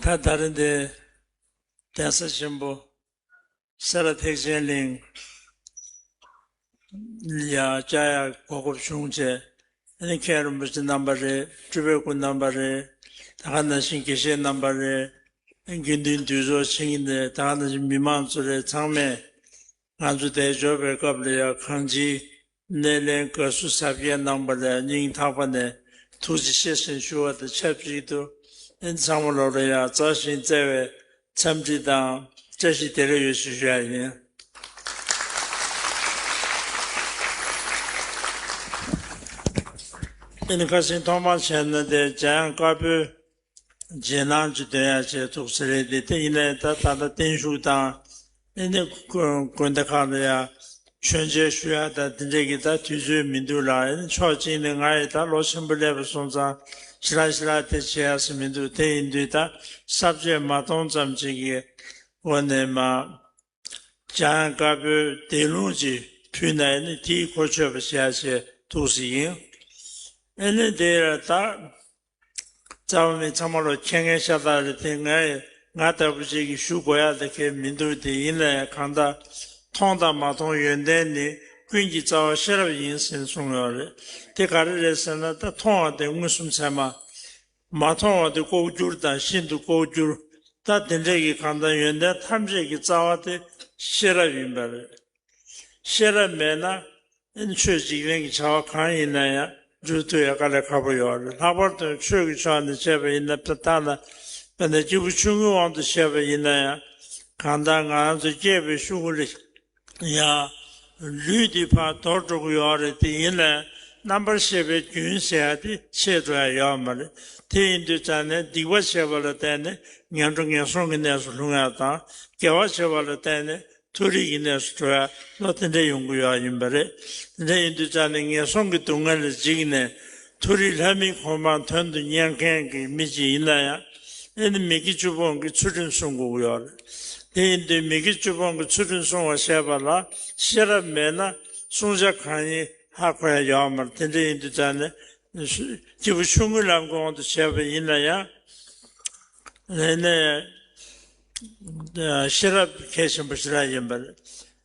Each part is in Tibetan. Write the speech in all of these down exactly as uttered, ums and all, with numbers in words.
ད་ད་རེས་འདི་གདན་ས་ཆེན་པོ་སེ་ར་ཐེག་ཆེན་གླིང་ལ་ཡང་བཅར་ཡག་གོ་སྐབས་བྱུང་བྱས། ཨ་ནི་མཁན་རིན་པོ་ཆེ་རྣམ་པ་རེད། སྤྲུལ་པའི་སྐུ་རྣམ་པ་རེད། ད་ག་ནང་བཞིན་དགེ་བཤེས་རྣམ་པ་རེད། དགེ་འདུན་འདུས་ཚོགས་ཆེན་གྱི་ནས་ད་ག་ནང་བཞིན་མི་མང་ཚོ་རེད། ཚང་མས་ང་ཚོ་འདིར་འབྱོར་བའི་སྐབས་ལ་ཡང་གང་ཅིའི་སྣེ་ལེན་དགའ་བསུ་གཟབ་རྒྱས་གནང་པ་ལ་སྙིང་ཐག་པ་ནས་ཐུགས་རྗེ་ཆེ་ཞེས་ཞུ་བ་དང་ཆབས་ཅིག་ཏུ། ཨ་ནི་ཚང་མ་ལོག་ལ་ཡང་མཛའ་ཞིང་བརྩེ་བའི་འཚམས་འདྲི་དང་བཀྲ་ཤིས་བདེ་ལེགས་ཡོད་ཞུ་ཞུ་ཡ་ཡིན། ཨ་ནི་ཁ་སང་ཐོག་མར་བྱས་ན་དེ་འཇམ་དབྱངས་དཀར་པོའི་རྗེས་གནང་ཅིག་འདོན་ཡ་བྱས་ཐུགས་སུ་རེད་དེ། དེ་ཡིན་ནའི་ད་ད་ལྟ་བརྟན་བཞུགས་དང་། ཨ་ནི་དགོན་དགོན་སྡེ་ཁག་ལ་ཡང་མཆོད་མཇལ་ཞུ་ཡ་ད་དེ་འདྲས་ཀྱི་ད་དུས་ཚོད་མི་འདུག་ལ། ཨ་ནི་ཕྱོགས་གཅིག་ནས་ང་ཡི་ད་ལོ་ཆེན་པོ་སླེབས་པ་སོང་ཙང་ཞེ་དྲག་ཞེ་དྲག་དེ་བྱེད་ཡ་སུ་མི་འདུག་དེ་ཡིན་དུས་ད་གསར་བརྗེ་མ་གཏོང་ཙམ་ཅིག་གི་སྒོ་ནས་མ། འཇམ་དབྱངས་དཀར་པོའི་བཟླས་ལུང་ཅིག་ཕུལ་ན་ནི་དེའི་གོ་ཆོད་པ་བྱས་བྱས་ཐུགས་སུ་ཡིན། ཨ་ནི་དེ་ལ་ད་རྩ་བ་མི་ཚང་མ་ལོ་ཁྱེད་ངའི་ཤ་སྟག་རེད་དེ། ངས་ང་ལྟ་བུ་ཅིག་གིས་ཞུ་དགོས་ཡ་དེ་གས་མི་འདུག་དེ་ཡིན་ན་ཡང་གང་ལྟར་མཐོང་དང་མ་མཐོང་ཡོན་ཏན་ནི་ཀུན་གྱི་རྩ་བ་ཤེས་རབ་ཡིན་ཟེར་གསུངས་ཡོད་རེད། དེ་ག་རེ་རེད་ཟེར་ན་ད་མཐོང་བ་དེ་མངོན་སུམ་ཚད་མ། མ་མཐོང་བ་དེ་ལྐོག་གྱུར་དང་ཤིན་ཏུ་ལྐོག་གྱུར། ད་དེ་འདྲས་ཀྱི་གང་ལྟར་ཡོན་ཏན་ཐམས་ཅད་ཀྱི་རྩ་བ་དེ་ཤེས་རབ་ཡིན་པ་རེད། ཤེས་རབ་མེད་ན་ཨེ་ཆོས་འཇིག་རྟེན་གྱི་བྱ་བ་གང་ཡིན་ན་ཡང་འགྲུབ་ཐུབ་ཡ་དཀའ་ལས་ཁག་པོ་ཡོད་རེད། ལྷག་པར་དུ་ཆོས་ཀྱི་ཕྱོགས་ནས་བྱས་པ་ཡིན་ན་ད་ལྟ་ན་དཔེར་ན་སྐྱེས་བུ་ཆུང་ངུའི་དབང་དུ་བྱས་པ་ཡིན་ན་ཡང་གང་ལྟར་ང་རང་ཚོ་སྐྱེས་པའི་ཤུལ་ལ། ཡང་ལུས་འདི་ཕར་འདོར་འགྲོ་གི་ཡོད་རེད། དེ་ཡིན་ནའི་རྣམ་པར་ཤེས་པའི་རྒྱུན་ཟེར་ཡ་དེ་ཆད་འགྲོ་ཡ་ཡོད་མ་རེད། དེ་ཡིན་དུས་ཙང་ནས་སྡིག་པ་བྱས་པ་ལ་བརྟེན་ནས་ངན་འགྲོ་ངན་སོང་གི་གནས་སུ་ལྷུང་ཡ་དང་། དགེ་བ་བྱས་པ་ལ་བརྟེན་ནས་མཐོ་རིས་ཀྱི་གནས་སུ་འགྲོ་ཡ་ལོ་དེ་འདྲ་ཡོང་གི་ཡོད་ཡིན་པ་རེད། དེ་འདྲ་ཡིན་དུས་ཙང་ནས་ངན་སོང་གི་སྡུག་བསྔལ་ལ་འཇིགས་ནས་མཐོ་རིས་ལྷ་མིའི་གོ་འཕང་དོན་དུ་གཉེར་མཁན་གྱི་མི་ཅིག་ཡིན་ན་ཡང་། ཨེ་ནི་མི་དགེ་བཅུ་སྤོང་གི་ཚུལ་ཁྲིམས་སྲུང་དགོས་ཀྱི་ཡོད་རེད། དེ་ཡིན་དུས་མི་དགེ་བཅུ་སྤོང་གི་ཚུལ་ཁྲིམས་སྲུང་བ་ཞེས་པ་ལ་ཤེས་རབ་མེད་ན་བསྲུང་བྱ་གང་ཡིན་ཧ་གོ་ཡ་ཡོད་མ་རེད། དེ་འདྲ་ཡིན་དུས་ཙང་ནས་སྐྱེས་བུ་ཆུང་ངུའི་ལམ་གྱི་དབང་དུ་བྱས་པ་ཡིན་ན་ཡང་ཨེ་ནས་ཤེས་རབ་གལ་ཆེན་པོ་ཞེ་དྲག་ཡིན་པ་རེད།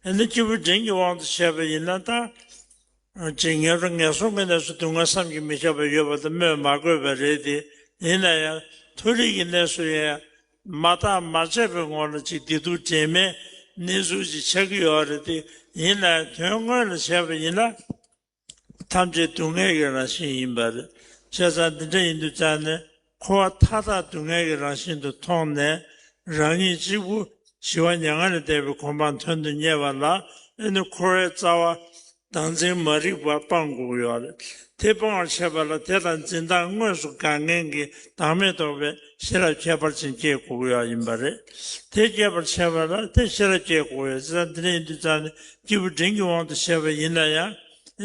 ཨེ་ནས་སྐྱེས་བུ་འབྲིང་གི་དབང་དུ་བྱས་པ་ཡིན་ན་ད། ཅིག་ངན་རོ་ངན་སོང་གི་གནས་སུ་སྡུག་བསྔལ་བསམ་གྱིས་མི་ཁྱབ་པ་ཡོད་པ་དེ་སྨོས་མ་དགོས་པ་རེད་དེ། ཡིན་ན་ཡང་མཐོ་རིས་ཀྱི་གནས་སུ་ཡང་མ་བརྟགས་མ་དཔྱད་པའི་ངོ་ལ་ཅིག་བདེ་སྡུག་འདྲེས་མའི་གནས་ཚུལ་ཅིག་ཆགས་ཀྱི་ཡོད་རེད་དེ། ཡིན་ན་ཡང་དོན་དངོས་ལ་བྱས་པ་ཡིན་ན་ཐམས་ཅད་སྡུག་བསྔལ་གྱི་རང་བཞིན་ཡིན་པ་རེད། བྱས་ཙང་འདི་འདྲ་ཡིན་དུས་ཙང་ནས་འཁོར་བ་མཐའ་དག་སྡུག་བསྔལ་གྱི་རང་བཞིན་དུ་མཐོང་ནས་རང་ཉིད་གཅིག་པུ་ཞི་བ་མྱ་ངན་ལས་འདས་པའི་གོ་འཕང་དོན་དུ་གཉེར་བ་ལ་ཨེ་ནི་འཁོར་བའི་རྩ་བ་བདག་འཛིན་མ་རིག་པ་སྤང་དགོས་ཀྱི་ཡོད་རེད། དེ་སྤང་བར་བྱེད་པ་ལ་དེ་དང་འཛིན་སྟངས་དངོས་སུ་དགག་མཁན་གྱི་བདག་མེད་རྟོགས་པའི་ཤེས་རབ་ཁྱད་པར་ཅན་སྐྱེ་དགོས་ཀྱི་ཡོད་ཡིན་པ་རེད། དེ་སྐྱེ་བར་བྱེད་པ་ལ་དེ་ཤེས་རབ་སྐྱེ་དགོས་ཀྱི་ཡོད། བྱས་ཙང་འདི་འདྲ་ཡིན་དུས་ཙང་ནས་སྐྱེས་བུ་འབྲིང་གི་དབང་དུ་བྱས་པ་ཡིན་ན་ཡང་ཨེ་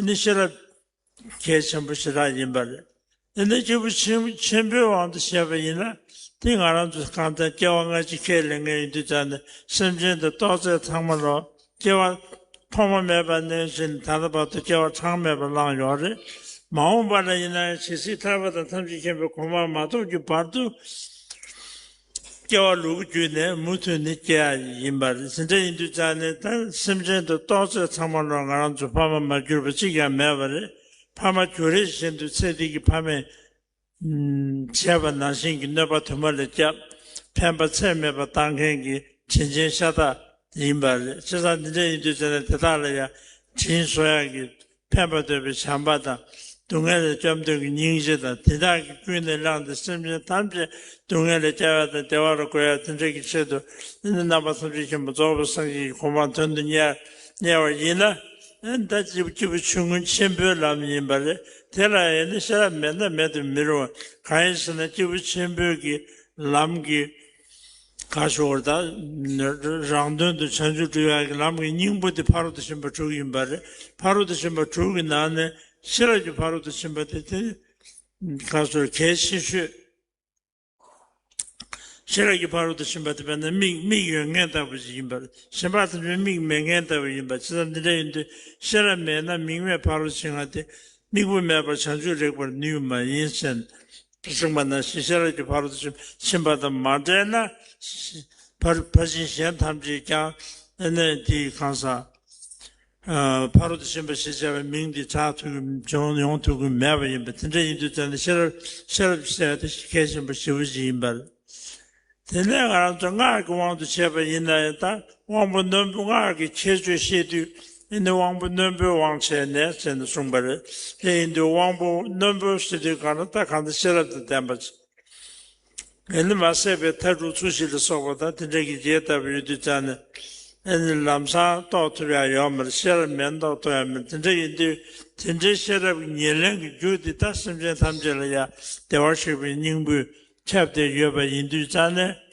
ནི་ཤེས་རབ་གལ་ཆེན་པོ་ཞེ་དྲག་ཡིན་པ་རེད། དེ་ནས་སྐྱེས་བུ་ཆེན་ཆེན་པོའི་དབང་དུ་བྱས་པ་ཡིན་ན་དེ་ང་རང་ཚོ་གང་ལྟར་སྐྱེ་བ་སྔ་ཕྱི་ཁས་ལེན་མཁན་ཡིན་དུས་ཙང་ནས་སེམས་ཅན་དུ་གཏོགས་ཚད་ཚང་མ་ལོ་སྐྱེ་བ་ཐོག་མ་མེད་པ་ནས་བཞིན་ད་ལྟ་བར་དུ་སྐྱེ་བ་གྲངས་མེད་པ་བླངས་ཡོད་རེད། མ་འོངས་པ་ལ་ཡིན་ན་ཡང་ཇི་སྲིད་ཐར་པ་དང་ཐམས་ཅད་མཁྱེན་པའི་གོ་འཕང་མ་ཐོབ་ཀྱི་བར་དུ། སྐྱེ་བ་ལུས་ཀྱི་བརྒྱུད་ནས་མུ་མཐུད་ནས་སྐྱེ་ཡ་ཡིན་པ་རེད། དེ་འདྲ་ཡིན་དུས་ཙང་ནས་ད་སེམས་ཅན་དུ་གཏོགས་ཚད་ཚང་མ་ལ་ང་རང་ཚོ་ཕ་མ་མ་གྱུར་པ་གཅིག་ཀྱང་མེད་པ་རེད། ཕ་མ་གྱུར་རེས་བཞིན་དུ་ཚེ་འདི་གི་ཕ་མས་བྱས་པ་ནང་བཞིན་གྱི་གནོད་པ་དུ་མ་ལས་བསྐྱབས། ཕན་པ་ཚད་མེད་པ་བཏང་མཁན་གྱི་དྲིན་ཆེན་ཤ་སྟག་ཡིན་པ་རེད། བྱས་ཙང་འདི་འདྲ་ཡིན་དུས་ཙང་ནས་དེ་དག་ལ་ཡང་དྲིན་གཟོ་ཡག་གི་ཕན་པ་འདོད་པའི་བྱམས་པ་དང་། སྡུག་བསྔལ་ལས་སྐྱོབ་འདོད་ཀྱི་སྙིང་རྗེ་དང་། དེ་དག་གིས་ཀུན་ནས་བསླངས་ཏེ་སེམས་ཅན་ཐམས་ཅད་སྡུག་བསྔལ་ལས་སྐྱོབ་ཡ་དང་བདེ་བ་ལ་འགོད་ཡ་དེ་འདྲ་གི་ཆེད་དུ། ཨེ་ནི་རྣམ་པ་ཐམས་ཅད་མཁྱེན་པ་རྫོགས་པའི་སངས་རྒྱས་ཀྱི་གོ་འཕང་དོན་དུ་གཉེར་གཉེར་བ་ཡིན་ན། ཨེ་ནི་ད་སྐྱེས་བུ་ཆུང་ངུ་ཆེན་པོའི་ལམ་ཡིན་པ་རེད། དེ་ལ་ཨེ་ནི་ཤེས་རབ་མེད་ན་མེད་དུ་མི་རུང་བ། གང་ཡིན་ཟེར་ན་སྐྱེས་བུ་ཆེན་པོའི་གི་ལམ་གྱི་ག་ཞོར་ད་རང་དོན་དུ་བྱང་ཆུབ་སྒྲུབ་ཡག་གི་ལམ་གྱི་སྙིང་པོ་དེ་ཕ་རོལ་ཏུ་ཕྱིན་པ་དྲུག་ཡིན་པ་རེད། ཕ་རོལ་ཏུ་ཕྱིན་པ་དྲུག་གི་ནང་ནས་ཤེས་རབ་ཀྱི་ཕ་རོལ་ཏུ་ཕྱིན་པ་དེ་དེ་ག་ཞོར་གལ་ཆེ་ཤོས། ཤེས་རབ་ཀྱི་ཕ་རོལ་ཏུ་ཕྱིན་པ་དེ་དཔེར་ན་མིག་མིག་ཡོད་མཁན་ལྟ་བུ་ཞིག་ཡིན་པ་རེད། གཞན་པ་ཐམས་ཅད་མིག་མེད་མཁན་ལྟ་བུ་ཡིན་པ། བྱས་ཙང་འདི་འདྲ་ཡིན་དུས་ཤེས་རབ་མེད་ན་མིག་མེད་ཕ་རོལ་ཕྱིན་པ་དེ་དམིགས་བུ་མེད་པར་བྱང་ཆུབ་རེག་པར་ནུས་མ་ཡིན་ཟེར། གསུངས་པ་ནང་བཞིན་ཤེས་རབ་ཀྱི་ཕ་རོལ་ཏུ་ཕྱིན་ཕྱིན་པ་དང་མ་བྲལ་ན། ཕར་ཕར་ཕྱིན་གཞན་ཐམས་ཅད་ཀྱང་ཨ་ནི་དེའི་གང་ཟག་ཨ་ཕ་རོལ་ཏུ་ཕྱིན་པ་ཞེས་བྱ་བའི་མིང་འདི་གྲགས་ཐུབ་ཀྱི་འབྱུང་ཡོང་ཐུབ་ཀྱི་མེད་པ་ཡིན་པ། དེ་འདྲ་ཡིན་དུས་ཙམ་ནས་ཤེས་རབ་ཤེས་རབ་ཟེར་ཡ་དེ་གལ་ཆེན་པོ་ཞེ་པོ་ཅིག་ཡིན་པ་རེད། དེ་ནས་ང་རང་ཚོ་སྔགས་ཀྱི་དབང་དུ་བྱས་པ་ཡིན་ན་ཡང་། ད་དབང་པོ་རྣོན་པོ་སྔགས་ཀྱི་ཁྱད་ཆོས་བཤད་དུས་ཨེ་ནི་དབང་པོ་རྣོན་པོའི་དབང་བྱས་ནས་ཟེར་ནས་གསུངས་པ་རེད། དེ་ཡིན་དུས་དབང་པོ་རྣོན་པོ་ཟེར་དུས་གང་ལ་ད་གང་ལྟར་ཤེས་རབ་དང་ལྡན་པ་ཅིག་ཨེ་ནི་མ་ཟད་པའི་མཐའ་དྲུག་ཚུལ་བཞི་ལ་སོགས་པ་དང་དེ་འདྲ་གི་རྒྱས་བཏབ་པ་ཡོད་དུས་ཙང་ནས། ཨེ་ནི་ལམ་སང་རྟོགས་ཐུབ་ཡ་ཡོད་མ་རེད། ཤེས་རབ་མེད་ན་རྟོགས་ཐུབ་ཡ་མེད། དེ་འདྲ་ཡིན་དུས་དེ་འདྲའི་ཤེས་རབ་ཀྱི་ཉེར་ལེན་གྱི་རྒྱུ་དེ་ད་སེམས་ཅན་ཐམས་ཅད་ལ་ཡ་བདེ་བར་གཤེགས་པའི་སྙིང་པོས་ཁྱབ་བསྡད་ཡོད་པ་ཡིན་དུས་ཙང་ནས།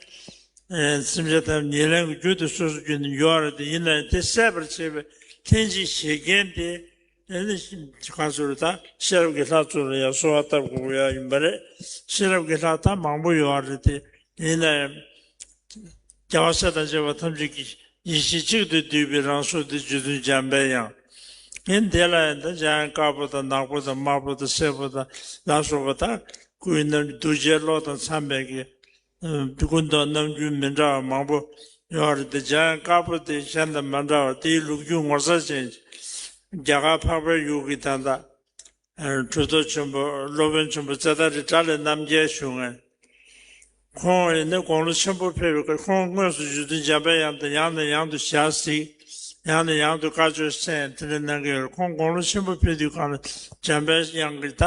ཨེ་སེམས་ཅན་ཐམས་ཉེར་ལེན་གྱི་རྒྱུ་དེ་སོ་སོ་རྒྱུད་ནས་ཡོད་རེད། དེ་ཡིན་ན་ཡང་དེ་སད་པར་བྱེད་པའི་ལྷན་ཅིག་བྱེད་མཁན་དེ། ཨེ་ནི་གང་ཟེར་ད་ཤེས་རབ་ཀྱི་ལྷ་ཚོ་ལ་ཡང་གསོལ་བ་བཏབ་དགོས་ཡ་ཡིན་པ་རེད། ཤེས་རབ་ཀྱི་ལྷ་ད་མང་པོ་ཡོད་རེད། དེ་ཡིན་ན་ཡང་རྒྱལ་བ་སྲས་དང་བཅས་པ་ཐམས་ཅད་ཀྱི་ཡེ་ཤེས་གཅིག་ཏུ་བསྡུས་པའི་རང་གཟུགས་དེ་རྗེ་བཙུན་འཇམ་པའི་དབྱངས། ཨེ་དེ་ལ་ཡང་ད་འཇམ་དབྱངས་དཀར་པོ་དང་ནག་པོ་དང་དམར་པོ་དང་སེར་པོ་དང་ལ་སོགས་པ་ད་སྐུའི་རྣམ་གདུལ་བྱའི་བློ་དང་འཚམས་པའི་གི་ཨ་ཀུན་རྟོག་རྣམ་འགྱུར་མི་འདྲ་བ་མང་པོ་ཡོད་རེད་དེ། འཇམ་དབྱངས་དཀར་པོ་དེ་གཞན་དང་མ་འདྲ་བར་དེའི་ལོ་རྒྱུས་ངོ་མཚར་ཅན། རྒྱ་གར་འཕགས་པའི་ཡུལ་གྱི་ད་ལྟ་ཨ་གྲུབ་ཐོབ་ཆེན་པོ་སློབ་དཔོན་ཆེན་པོ་ཙེ་ཏ་རི་ཏྲ་ལའི་རྣམ་རྒྱལ་ཞུ་མཁན། ཁོང་ཡིན་ན་དགུང་ལོ་ཆེན་པོ་ཕེབས་པའི་སྐབས་ཁོང་དངོས་སུ་རྗེ་བཙུན་འཇམ་པའི་དབྱངས་དང་ཡང་ནས་ཡང་དུ་ཞལ་གཟིགས། ཡང་ནས་ཡང་དུ་བཀའ་ཆོས་གསན། དེ་འདྲ་གནང་གི་ཡོད་རེད། ཁོང་དགུང་ལོ་ཆེན་པོ་ཕེབས་དུས་གང་ལ་འཇམ་པའི་དབྱངས་ཀྱིས་ད་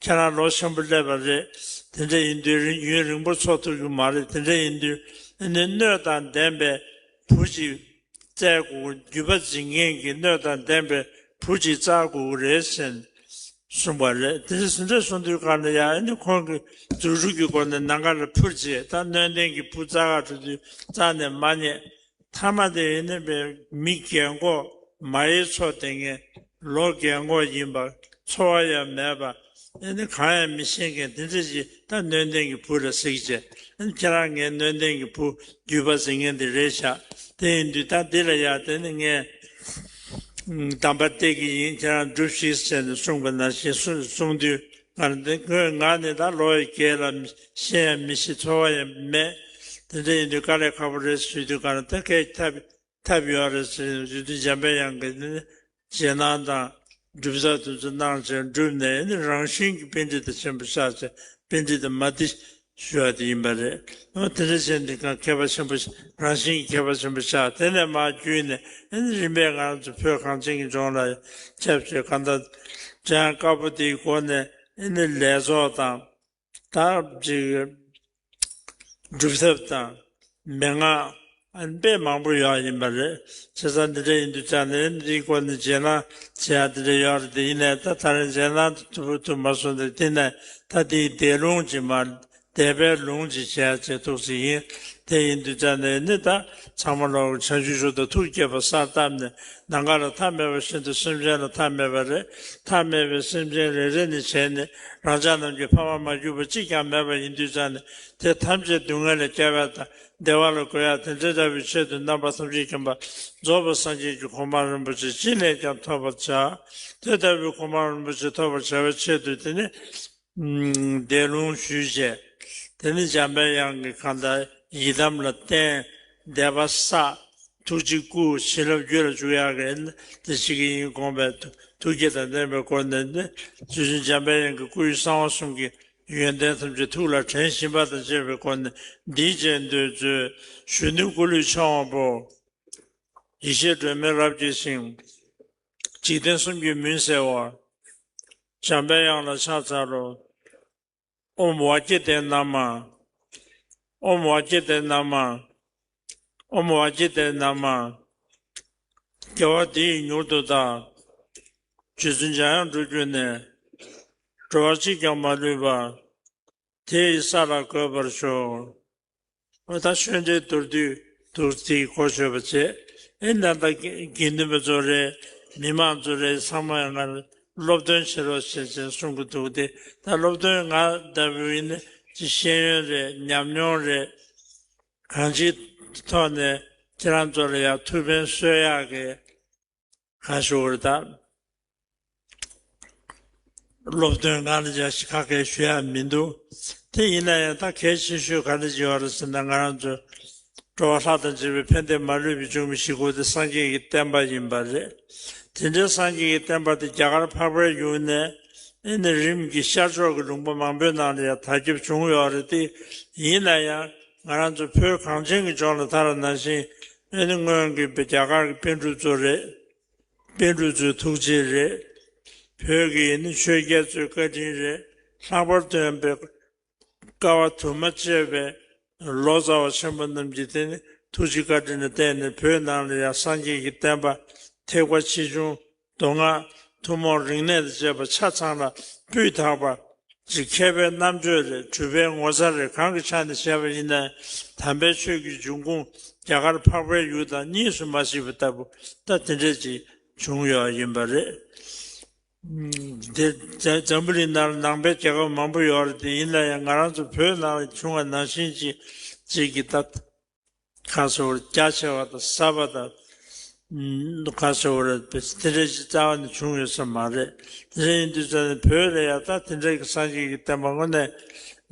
ཁྱེད་རང་ལོ་ཆེན་པོ་སླེབས་པ་རེད། དེ་འདྲ་ཡིན་དུས་རིང་ཡུན་རིང་པོ་འཚོ་ཐུབ་ཀྱི་མ་རེད། དེ་འདྲ་ཡིན་དུས་ཨ་ནི་སྣོད་དང་ལྡན་པའི་བུ་ཅིག་བཙལ་དགོས། བརྒྱུད་པ་འཛིན་མཁན་གྱི་སྣོད་དང་ལྡན་པའི་བུ་ཅིག་བཙལ་དགོས་ཀྱི་རེད་ཟེར་གསུངས་པ་རེད། དེ་འདྲ་ཟེར་འདྲ་གསུངས་དུས་གང་ལ་ཡང་ཨ་ནི་ཁོང་གིས་རྫུ་འཕྲུལ་གྱི་སྒོ་ནས་ནམ་མཁའ་ལ་འཕུར་རྗེས་ད་སྣོད་ལྡན་གྱི་བུ་བཙལ་ག་འགྲོ་དུས་རྩ་ནས་མ་རྙེད། མཐའ་མ་དེ་ཡིན་ན་བའི་མི་རྒན་གོག་མ་ཡི་མཚོ་དེ་ངས་ལོ་རྒན་གོག་ཡིན་པ་ཚོར་བ་ཡང་མེད་པ། ཨེ་ནི་གང་ཡང་མི་ཤེས་མཁན་དེ་འདྲ་ཞིག་ད་སྣོད་ལྡན་གྱི་བུ་ལ་གཟིགས་བྱས། ཨེ་ནི་ཁྱེད་རང་ངའི་སྣོད་ལྡན་གྱི་བུ་བརྒྱུད་པ་འཛིན་མཁན་དེ་རེད་ཤག་དེ་ཡིན་དུས་ད་འདི་ལ་ཡ་དེ་ནི་ངས་གདམས་པ་སྟེར་གྱི་ཡིན། ཁྱེད་རང་སྒྲུབས་ཤིག་ཟེར་ནས་གསུངས་པ་ནང་བཞིན་གསུངས་གསུངས་དུས། ང་འདི་ཁོས་ང་ནི་ད་ལོ་ཡི་རྒས་ལ་ཤེས་ཡང་མི་ཤེས། ཚོར་བ་ཡང་མེད། དེ་འདྲ་ཡིན་དུས་དཀའ་ལས་ཁག་པོ་རེད་ཞུས་དུས་ག་རེ་ད་སྐད་ཐབས་ཐབས་ཡོད་རེད་ཟེར། རྗེ་བཙུན་འཇམ་པའི་དབྱངས་ཀྱིས་ནི་རྗེས་གནང་དང་སྒྲུབ་ས་དེ་ཚོ་གནང་བྱས་བསྒྲུབས་ནས་ནི་རང་བཞིན་གྱི་པཎྜི་ཏ་ཆེན་པོ་ཆགས་བྱས། པཎྜི་ཏ་མ་ཏི་ཞུ་བ་དེ་ཡིན་པ་རེད། འོ་དེ་འདྲ་བྱས་འདི་ག་མཁས་པ་ཆེན་པོ་རང་བཞིན་གྱི་མཁས་པ་ཆེན་པོ་ཆགས། དེ་ནས་མར་བརྒྱུད་ནས་ཨེ་ནི་རིམ་པས་ང་རང་ཚོ་བོད་གངས་ཅན་གྱི་ལྗོངས་ལ་ཁྱབ་བྱས། གང་ལྟར་འཇམ་དབྱངས་དཀར་པོ་དེའི་སྒོ་ནས་ཨེ་ནི་ལས་ཚོགས་དང་། ད་ཅིག་སྒྲུབ་ཐབས་དང་མན་ངག་ཨ་ནི་དཔེ་མང་པོ་ཡོད་ཡིན་པ་རེད། བྱས་ཙང་འདི་འདྲ་ཡིན་དུས་ཙང་ནས་འདིའི་སྐོར་ནས་རྗེས་གནང་བྱེད་ཡ་འདི་འདྲ་ཡོད་རེད། དེ་ཡིན་ནའི་ད་ད་རེས་རྗེས་གནང་དུ་ཐུབ་ཐུབ་མ་སོང་། དེ་དེ་ནས་ད་དེའི་འདས་ལུང་ཅིག་མ་འདས་པའི་ལུང་ཅིག་བྱས་བྱས་ཐུགས་སུ་ཡིན། དེ་ཡིན་དུས་ཙང་ནས་ནི་ད་ཚང་མ་ལོག་བྱང་ཆུབ་མཆོག་ཏུ་ཐུགས་བསྐྱེད་པ་གསར་བཏབ་ནས། ནམ་མཁའ་ལ་མཐའ་མེད་པ་བཞིན་དུ་སེམས་ཅན་ལ་མཐའ་མེད་པ་རེད། མཐའ་མེད་པའི་སེམས་ཅན་རེ་རེ་ནས་བྱས་ནས་རང་ཅག་རྣམས་ཀྱི་ཕ་མ་མ་གྱུར་པ་གཅིག་ཀྱང་མེད་པ་ཡིན་དུས་ཙང་ནས། དེ་ཐམས་ཅད་སྡུག་བསྔལ་ལས་སྐྱོབ་ཡ་དང་བདེ་བ་ལ་འགོད་ཡ་དེ་འདྲ་ལྟ་བུའི་ཆེད་དུ་རྣམ་པ་ཐམས་ཅད་མཁྱེན་པ་རྫོགས་པའི་སངས་རྒྱས་ཀྱི་གོ་འཕང་རིན་པོ་ཆེ་ཅི་ནས་ཀྱང་ཐོབ་པར་བྱ། དེ་ལྟ་བུའི་གོ་འཕང་རིན་པོ་ཆེ་ཐོབ་པར་བྱ་བའི་ཆེད་དུ་དེ་ནི། འདས་ལུང་ཞུས་བྱས། དེ་ནི་འཇམ་པའི་དབྱངས་ཀྱི་གང་ལྟར་ཡི་དམ་ལ་བརྟེན། བཟླས་པ་བསགས། ཐུགས་རྗེ་བསྐུལ། བྱིན་རླབས་རྒྱུད་ལ་འཇུག་ཡག་གི་དེ་ཞིག་ཡིན་དགོངས་པའི་ཐུགས་བསྐྱེད་དང་ལྡན་པའི་སྒོ་ནས་ནི། རྗེ་བཙུན་འཇམ་པའི་དབྱངས་ཀྱི་སྐུའི་གསང་བ་གསུམ་གྱི་ཡོན་ཏན་ཐམས་ཅད་ཐུགས་ལ་དྲན་བཞིན་པ་དང་བཅས་པའི་སྒོ་ནས་འདིའི་རྗེས་ཟློས་མཛོད། གཞོན་ནུའི་སྐུ་ལུས་འཆང་བ་པོ། ཡེ་ཤེས་སྒྲོན་མེ་རབ་རྒྱས་ཤིང་། འཇིག་རྟེན་གསུམ་གྱི་མུན་སེལ་བ། འཇམ་པའི་དབྱངས་ལ་ཕྱག་འཚལ་ལོ། ཨོཾ་ཝཱ་ཀྱི་ཏའི་ན་མ། ཨོཾ་ཝཱ་ཀྱི་ཏའི་ན་མ། ཨོཾ་ཝཱ་ཀྱི་ཏའི་ན་མ། དགེ་བ་འདི་ཡིས་མྱུར་དུ་བདག་རྗེ་བཙུན་འཇམ་དབྱངས་སྤྲུལ་གྱུར་ནས། འགྲོ་བ་གཅིག་ཀྱང་མ་ལུས་པ། དེ་ཡི་ས་ལ་འགོད་པར་ཤོག་འོ་ད་ཆོས་འབྲེལ་མདོར་བསྡུས་འདུག་དེའི་གོ་ཆོད་པ་བྱས། ཨེ་ད་ལྟ་དགེ་དགེ་འདུན་པ་ཚོ་རེད། མི་མང་ཚོ་རེད། ཚང་མ་ཡང་ང་སློབ་སྟོན་བྱེད་རོགས་བྱེད་ཅེས་གསུང་གི་འདུག་དེ་ད་སློབ་སྟོན་ང་ལྟ་བུ་ཡིན་ན་ཅིག་ཤེས་ཡོན་རེད། ཉམས་མྱོང་རེད། གང་ཅིའི་ཐོག་ནས་ཁྱེད་རང་ཚོ་ལ་ཡང་ཐུགས་ཕན་གསོས་ཡག་གི་གང་ཞུ་བར་ད། སློབ་སྟོན་སྒང་ལ་ཡང་ཁ་སྐད་ཞུ་ཡ་མི་འདུག་དེ་ཡིན་ན་ཡང་ད་གལ་ཆེ་ཤོས་ག་རེ་ཡོད་རེད་ཟེར་ན། ང་རང་ཚོ་འགྲོ་བ་ལྷ་དང་བཅས་པའི་ཕན་བདེ་མ་ལུས་པའི་འབྱུང་བའི་གཞིར་གྱུར་ཏེ་སངས་རྒྱས་ཀྱི་བསྟན་པ་ཡིན་པ་རེད། དེ་འདྲའི་སངས་རྒྱས་ཀྱི་བསྟན་པ་དེ་རྒྱ་གར་འཕགས་པའི་ཡུལ་ནས་ཨེ་ནི་རིམ་གྱིས་ཤར་ཕྱོགས་ཀྱི་ལུང་པ་མང་པོའི་ནང་ལ་ཡང་དར་ཁྱབ་བྱུང་ཡོད་རེད་དེ། ཡིན་ན་ཡང་ང་རང་ཚོ་བོད་གངས་ཅན་གྱི་ལྗོངས་ལ་ད་ར་ནང་བཞིན་ཨེ་ནི་སྔོན་གྱི་རྒྱ་གར་གྱི་པཎ་གྲུབ་ཚོ་རེད། པཎ་གྲུབ་ཚོའི་ཐུགས་རྗེ་རེད། བོད་ཀྱི་ནི་ཆོས་རྒྱལ་ཚོའི་བཀའ་དྲིན་རེད། ལྷག་པར་དུ་ཡང་དཔལ་དཀའ་བ་དུ་མ་སྤྱད་པའི་ལོ་ཙཱ་བ་ཆེན་པོ་རྣམས་ཀྱི་དེ་ནི་ཐུགས་རྗེ་བཀའ་དྲིན་ལ་བརྟེན་ནས་བོད་ནང་ལ་ཡང་སངས་རྒྱས་ཀྱི་བསྟན་པ་ཐེག་པ་ཆེ་ཆུང་མདོ་སྔགས་ཐུན་མོང་རིག་གནས་དང་བཅས་པ་ཆ་ཚང་ལ་སྤུས་དག་པ་ཅིག་མཁས་པའི་རྣམ་དཔྱོད་རེད། གྲུབ་པའི་ངོ་མཚར་རེད། གང་གི་ཆ་ནས་བཤད་པ་ཡིན་ན། དམ་པའི་ཆོས་ཀྱི་འབྱུང་ཁུངས་རྒྱ་གར་འཕགས་པའི་ཡུལ་དང་གཉིས་སུ་མ་མཆིས་པ་ལྟ་བུ་ད་དེ་འདྲས་ཅིག་བྱུང་ཡོད་ཡིན་པ་རེད། དེ་འཛམ་བུ་གླིང་ནང་ལ་ནང་པའི་རྒྱལ་ཁབ་མང་པོ་ཡོད་རེད་དེ། ཡིན་ན་ཡང་ང་རང་ཚོ་བོད་ནང་ལ་བྱུང་བ་ནང་བཞིན་ཅིག་ཅིག་གི་ད་ཁ་སོ་རྒྱ་ཆེ་བ་དང་ཟབ་པ་དང་ཁ་སོ་ར་དེ་འདྲ་ཞིག་རྩ་བ་ནས་བྱུང་ཡོད་ས་མ་རེད། དེ་འདྲ་ཡིན་དུས་ཙང་ནས་བོད་ལ་ཡང་ད་དེ་འདྲ་གི་སངས་རྒྱས་ཀྱི་བསྟན་པ་དངོས་གནས་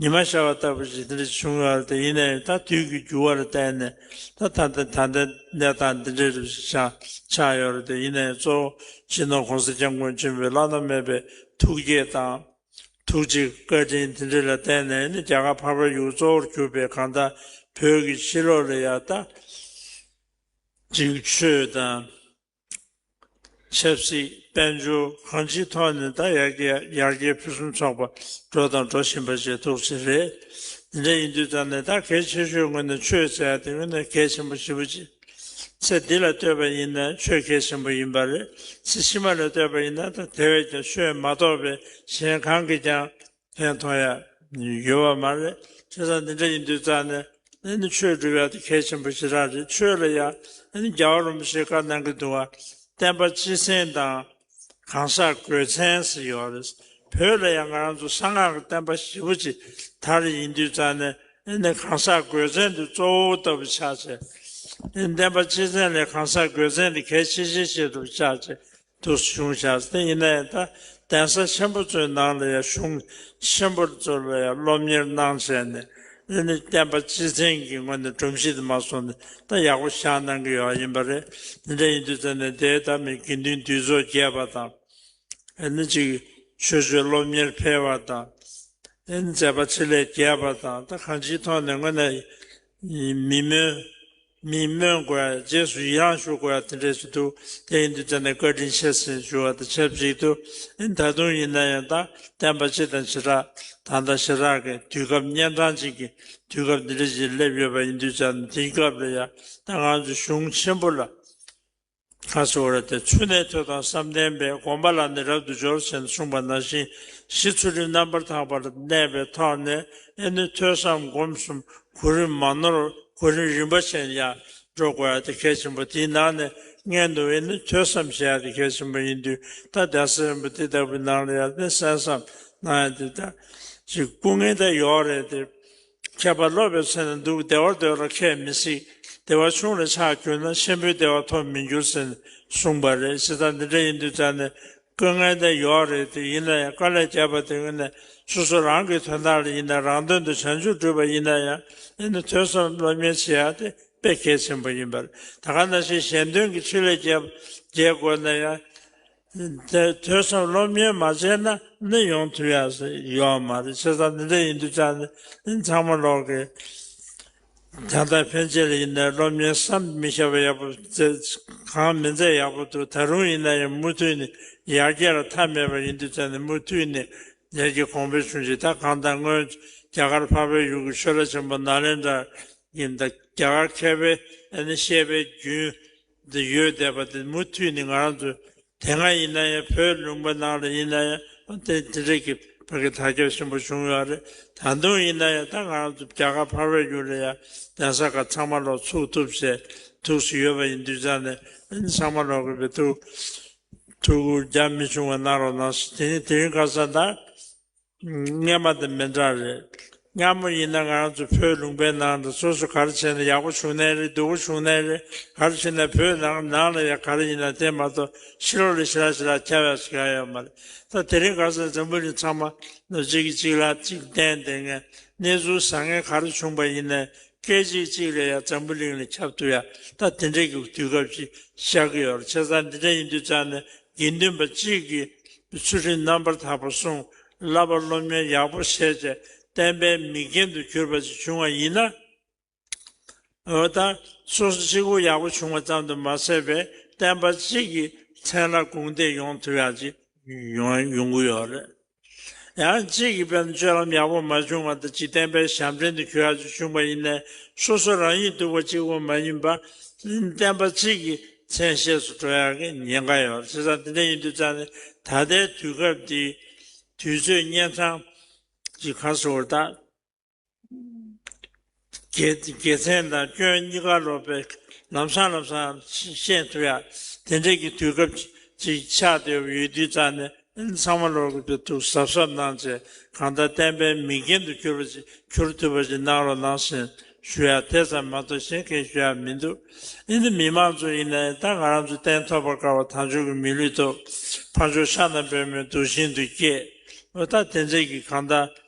ཉི་མ་ཤར་བ་ལྟ་བུ་ཞིག་དེ་འདྲ་ཞིག་བྱུང་ཡོད་རེད་དེ། ཡིན་ནའི་ད་དུས་ཀྱི་འགྱུར་བ་ལ་བརྟེན་ནས་ད་ད་ལྟ་ད་ལྟའི་གནས་སྟངས་འདི་འདྲ་རེ་ཞིག་ཆགས་ཆགས་ཡོད་རེད་དེ། ཡིན་ནའི་གཙོ་བོ་སྤྱི་ནོར་༸གོང་ས་༸སྐྱབས་མགོན་ཆེན་པོའི་བླ་ན་མེད་པའི་ཐུགས་བསྐྱེད་དང་། ཐུགས་རྗེ་བཀའ་དྲིན་དེ་འདྲ་ལ་བརྟེན་ནས་ནི་རྒྱ་གར་འཕགས་པའི་ཡུལ་གཙོ་བོར་གྱུར་པའི་གང་ལྟར་བོད་ཀྱི་ཕྱི་ལོགས་ལ་ཡང་ད་ཅིག་ཆོས་དང་ཆབ་སྲིད་དཔལ་འབྱོར་གང་ཅིའི་ཐོག་ནས་ད་ཡར་རྒྱས་ཡར་རྒྱས་ཕུན་སུམ་ཚོགས་པ་འགྲོ་དང་འགྲོ་བཞིན་པ་ཞིག་ཐུགས་རྗེ་རེད། དེ་འདྲ་ཡིན་དུས་ཙང་ནས་ད་གལ་ཆེ་ཤོས་ངོས་ནས་ཆོས་ཟེར་ཡ་དེ་ངོས་ནས་གལ་ཆེན་པོ་ཞེ་པོ་ཅིག་ཚེ་འདི་ལ་ལྟོས་པ་ཡིན་ན་ཆོས་གལ་ཆེན་པོ་ཡིན་པ་རེད། ཚེ་ཕྱི་མ་ལ་ལྟོས་པ་ཡིན་ན་ད་དེ་བས་ཀྱང་ཆོས་མ་གཏོགས་པའི་གཞན་གང་གིས་ཀྱང་ཕན་ཐོགས་ཡ་ཡོད་པ་མ་རེད། བྱས་ཙང་འདི་འདྲ་ཡིན་དུས་ཙང་ནས་ཨ་ནི་ཆོས་སྒྲུབ་ཡ་དེ་གལ་ཆེན་པོ་ཞེ་དྲག་རེད། ཆོས་ལ་ཡང་ཨ་ནི་རྒྱལ་བ་རིན་པོ་ཆེས་བཀའ་གནང་གི་འདུག་བ། བསྟན་པ་སྤྱི་མཚན་དང་གང་ཟག་དགོས་མཚན་ཟེར་ཡོད་རེད། བོད་ལ་ཡང་ང་རང་ཚོ་གསང་སྔགས་ཀྱི་བསྟན་པ་ཞེ་པོ་ཅིག་དར་ཡིན་དུས་ཙང་ནས་ཨ་ནི་གང་ཟག་དགོས་མཚན་དེ་གཙོ་བོ་ལྟ་བུ་ཆགས་བྱས། ཨ་ནི་བསྟན་པ་སྤྱི་མཚན་ལས་གང་ཟག་དགོས་མཚན་དེ་གལ་ཆེ་ཤོས་ཆེད་དུ་ཆགས་བྱས་འདུག་བྱུང་བཞག་དེ་ཡིན་ན་ཡང་ད་གདན་ས་ཆེན་པོ་ཚོའི་ནང་ལ་ཡང་གཞུང་ཆེན་པོ་ཚོ་ལ་ཡང་སློབ་གཉེར་གནང་བྱས་ནས་ཨ་ནི་བསྟན་པ་སྤྱི་མཚན་གྱི་ངོས་ནས་སྒྲོམ་གཞི་དེ་མ་སོང་ནས་ད་ཡག་པོ་བཞག་གནང་གི་ཡོད་ཡིན་པ་རེད། དེ་འདྲ་ཡིན་དུས་ཙང་ནས་དེའི་ད་མི་དགེ་འདུན་འདུས་ཚོགས་རྒྱས་པ་དང་། ཨ་ནི་ཅིག་ཆོས་སྤྱོད་སློབ་གཉེར་འཕེལ་བ་དང་། ཨ་ནི་མཛད་པ་ཆེ་ལས་རྒྱས་པ་དང་། ད་གང་ཅིའི་ཐོག་ནས་དངོས་གནས་མི་སྨོན་མི་སྨོན་དགོས་ཡ། རྗེས་སུ་ཡི་རང་ཞུ་དགོས་ཡ་དེ་འདྲས་ཞིག་འདུག་དེ་ཡིན་དུས་ཙང་ནས་བཀའ་དྲིན་ཆེ་ཟེར་ཞུ་བ་དང་ཆབས་ཅིག་ཏུ། ཨ་ནི་ད་དུང་ཡིན་ན་ཡང་ད་བསྟན་པ་སྤྱི་དང་བྱེ་བྲག་ད་ལྟ་ཞེ་དྲག་གི་དུས་སྐབས་གཉན་འཕྲང་ཅིག་གི་དུས་སྐབས་འདི་འདྲ་ཞིག་སླེབས་ཡོད་པ་ཡིན་དུས་ཙང་ནས་དེའི་སྐབས་ལ་ཡང་ད་ང་ཚོ་གཞུང་ཆེན་པོ་ལ། ཁ་སོ་ར་དེ་ཚུལ་གནས་ཐོས་དང་བསམ་གཏན་པས། སྒོམ་པ་ལ་ནི་རབ་ཏུ་སྦྱོར་ཞེས་གསུངས་པ་ནང་བཞིན་གཞི་ཚུལ་ཁྲིམས་རྣམ་པར་དག་པར་གནས་པའི་ཐོག་ནས་ཨེ་ནི་ཐོས་བསམ་སྒོམ་གསུམ་གོ་རིམ་མ་ནོར་གོ་རིམ་རིམ་པ་བཞིན་ཡར་འགྲོ་དགོས་ཡ་དེ་གལ་ཆེན་པོ། དེའི་ནང་ནས་སྔོན་དུ་ཨེ་ནི་ཐོས་བསམ་བྱེད་ཡ་དེ་གལ་ཆེན་པོ་ཡིན་དུས་ད་གདན་ས་རིན་པོ་ཆེ་ལྟ་བུའི་ནང་ལ་ཡང་ནི་གསན་བསམ་གནང་ཡ་དེ་ད་ཅིག་སྐུ་ངལ་ད་ཡོད་རེད་དེ། མཁས་པ་སློབ་པའི་ཚེ་ན་སྡུག་བདེ་བར་འདོད་ལ་ཁས་མི་སྲིད། བདེ་བ་ཆུང་ལ་ཆགས་གྱུར་ན་ཆེན་པོའི་བདེ་བ་ཐོབ་མི་འགྱུར་ཟེར་གསུངས་པ་རེད། བྱས་ཙང་འདི་འདྲ་ཡིན་དུས་ཙང་ནས་སྐུ་ངལ་འདི་ཡོད་རེད་དེ། ཡིན་ན་ཡང་དཀའ་ལས་བརྒྱབ་པ་དེ་ངོས་ནས་སོ་སོ་རང་གི་དོན་དག་ལ་ཡིན་ན་རང་དོན་དུ་བྱང་ཆུབ་སྒྲུབ་པ་ཡིན་ན་ཡང་ཨེ་ནི་ཐོས་བསམ་སློབ་གཉེར་བྱེད་ཡ་དེ་དཔེ་གལ་ཆེན་པོ་ཡིན་པ་རེད། ད་ག་ནང་བཞིན་གཞན་དོན་གྱི་ཆེད་ལས་བརྒྱབ་བརྒྱབ་དགོས་ན་ཡང་། དེ་ཐོས་བསམ་སློབ་གཉེར་མ་བྱས་ན་ནི་ཡོང་ཐུབ་ཡ་ཡོད་མ་རེད། བྱས་ཙང་འདི་འདྲ་ཡིན་དུས་ཙང་ནི་ཚང་མ་ལོག་གི་ད་ལྟ་ཕན་ཆད་ལ་ཡིན་ན་སློབ་གཉེར་བསམ་མི་ཤེས་པ་ཡག་པོ་མཛད། གང་མི་མཛད་ཡག་པོ་འདུག་ད་རུང་ཡིན་ན་ཡང་མུ་མཐུད་ནས་ཡར་རྒྱས་ལ་མཐའ་མེད་པ་ཡིན་དུས་ཙང་ནི་མུ་མཐུད་ནས་ཡར་རྒྱས་གོང་འཕེལ་བྱུང་ཞིག་ད་གང་ལྟར་སྔོན་རྒྱ་གར་འཕགས་པའི་ཡུལ་གྱི་ཆོས་གྲྭ་ཆེན་པོ་ནཱ་ལེནྡྲ་ཡིན། ད་རྒྱ་གར་མཁས་པའི་ཨ་ནི་བཤད་པའི་རྒྱུན་དུ་ཡོད་བསྡད་པ་དེ་མུ་མཐུད་ནས་ང་རང་ཚོ་དེ་སྔ་ཡིན་ན་ཡང་བོད་ལུང་པ་ནང་ལ་ཡིན་ན་ཡང་དེ་དེ་འདྲས་ཀྱི་བར་གྱི་དར་ཁྱབ་ཆེན་པོ་བྱུང་ཡོད་རེད། ད་དུང་ཡིན་ན་ཡང་ད་ང་རང་ཚོ་རྒྱ་གར་འཕགས་པའི་ཡུལ་ལ་ཡང་གདན་ས་ཁག་ཚང་མ་ལོག་ཚུགས་ཐུབ་བྱས་ཐུགས་སུ་ཡོད་པ་ཡིན་དུས་ཙང་ནས་ཚང་མ་ལོག་གི་བའི་ཐུགས་ཐུགས་ཁུར་རྒྱ་མི་ཆུང་བ་གནང་རོགས་གནང་། དེ་ནི་དེ་རིང་ཁ་སང་ད་སྔས་མ་དང་མི་འདྲ་རེད། སྔ་མོ་ཡིན་ན་ང་རང་ཚོ་བོད་ལུང་པའི་ནང་དུ་སོ་སོ་ག་རེ་བྱས་ན་ཡག་པོ་བྱུང་ནའི་རེད། སྡུག་པོ་བྱུང་ནའི་རེད། ག་རེ་བྱས་ན་བོད་ནང་ནང་ལ་ཡང་ག་རེ་ཡིན་ན་དེ་མ་གཏོགས་ཕྱི་ལོགས་ལ་ཞེ་དྲག་ཞེ་དྲག་ཁྱབ་ཡག་ཞིག་ཡང་ཡོད་མ་རེད། ད་དེ་རིང་ཁ་སང་འཛམ་བུ་གླིང་ཚང་མ་ནོར་གཅིག་གིས་གཅིག་ལ་གཅིག་བརྟེན་བསྡད་མཁན། གནས་ཚུལ་བཟང་ངན་ག་རེ་བྱུང་པ་ཡིན་ནའི་སྐད་ཅིག་གཅིག་ལ་ཡང་འཛམ་བུ་གླིང་ལ་ཁྱབ་ཐུབ་ཡ། ད་དེ་འདྲའི་གི་དུས་སྐབས་ཅིག་ཤར་གི་ཡོད་རེད། བྱས་ཙང་འདི་འདྲ་ཡིན་དུས་ཙང་ནས་དགེ་འདུན་པ་གཅིག་གིས་ཚུལ་ཁྲིམས་རྣམ་པར་དག་པ་བསྲུང་། བསླབ་པ་སློབ་གཉེར་ཡག་པོ་བྱས་བྱས་བསྟན་པའི་མིག་རྒྱན་དུ་གྱུར་པ་ཞིག་བྱུང་བ་ཡིན་ན། འོ་ད་སོ་སོ་གཅིག་པོ་ཡག་པོ་བྱུང་བ་ཙམ་དུ་མ་ཟད་པའི་བསྟན་པ་གཅིག་གི་མཚན་ལ་དགོངས་འདེགས་ཡོང་ཐུབ་ཡག་ཅིག་ཡོང་ཡོང་གི་ཡོད་རེད། ཡང་གཅིག་གིས་དཔེར་ན་སྤྱོད་ལམ་ཡག་པོ་མ་བྱུང་བ་དང་འཇིག་རྟེན་པའི་ཞབས་འདྲེན་དུ་གྱུར་ཡག་ཅིག་བྱུང་བ་ཡིན་ནའི་སོ་སོ་རང་ཉིད་སྡུག་པ་གཅིག་པོ་མ་ཡིན་པ། བསྟན་པ་གཅིག་གི་མཚན་ཤས་སུ་འགྲོ་ཡག་གི་ཉེན་ཁ་ཡོད། བྱས་ཙང་དེ་འདྲ་ཡིན་དུས་ཙང་ནས་ད་ལྟའི་དུས་སྐབས་འདི་དུས་ཚོད་གཉན་འཕྲང་གི་ཁ་སོར་ད། དགེ་དགེ་མཚན་དང་སྐྱོན་གཉིས་ཀ་ལོག་པའི་ལམ་སང་ལམ་སང་ཤེས་ཐུབ་ཡ། དེ་འདྲའི་གི་དུས་སྐབས་ཅིག་ཆགས་བསྡད་ཡོད་དུས་ཙང་ནས་ཚང་མ་ལོག་གི་ཐུགས་གཟབ་གཟབ་གནང་བྱས་གང་ལྟར་བསྟན་པའི་མིག་རྒྱན་དུ་གྱུར་པ་ཅིག་གྱུར་ཐུབ་པ་ཅིག་གནང་རོགས་གནང་ཞེས་ཞུ་ཡ་དེ་ཙམ་མ་གཏོགས་གཞན་གང་ཞུ་ཡ་མི་འདུག་ཨེ་ནི་མི་མང་ཚོ་ཡིན་ནའི་ད་ང་རང་ཚོ་གཏན་ཐོབ་པར་དཀའ་བ་དལ་འབྱོར་གྱི་མི་ལུས་ཐོབ། ཕར་ཕྱོགས་ཤ་དང་བུ་མོའི་དུག་ཤིང་དུ་སྐྱེས། འོ་ད་དེ་འདྲའི་གི་གང་ལྟར།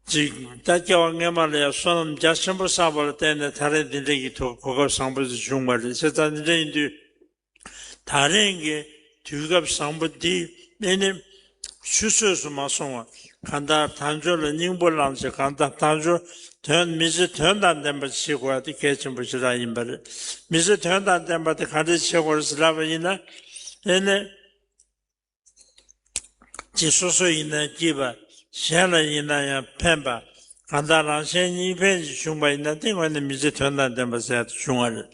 ཅིག་ད་སྐྱེ་བ་སྔོན་མ་ལ་ཡང་བསོད་ནམས་རྒྱ་ཆེན་པོ་བསགས་པ་ལ་བརྟེན་ནས་ད་རེས་འདི་འདྲའི་གི་ཐོག་གོ་སྐབས་བཟང་པོ་ཞིག་བྱུང་བ་རེད། བྱས་ཙང་འདི་འདྲ་ཡིན་དུས་ད་རེས་ཀྱི་དུས་སྐབས་བཟང་པོ་འདི་ཨེ་ནི་ཆུད་ཟོས་སུ་མ་སོང་བ་གང་ལྟར་དལ་འབྱོར་ལ་སྙིང་པོ་བླངས་བྱས་གང་ལྟར་དལ་འབྱོར་དོན་མི་ཚེ་དོན་དང་ལྡན་པ་བྱེད་དགོས་པ་དེ་གལ་ཆེན་པོ་ཞེ་དྲག་ཡིན་པ་རེད། མི་ཚེ་དོན་དང་ལྡན་པ་དེ་ག་འདྲས་བྱེད་དགོས་རེད་ཟེར་ལབ་པ་ཡིན་ན་ཨེ་ནི། ཅིག་སོ་སོ་ཡིན་ན་སྐྱིད་པ། གཞན་ལ་ཡིན་ན་ཡང་ཕན་པ། གང་ལྟར་རང་གཞན་གཉིས་ཕན་ཞིག་བྱུང་བ་ཡིན་ན་དེ་དངོས་གནས་མི་ཚེ་དོན་དང་ལྡན་པ་ཟེར་ཡག་དེ་བྱུང་བ་རེད།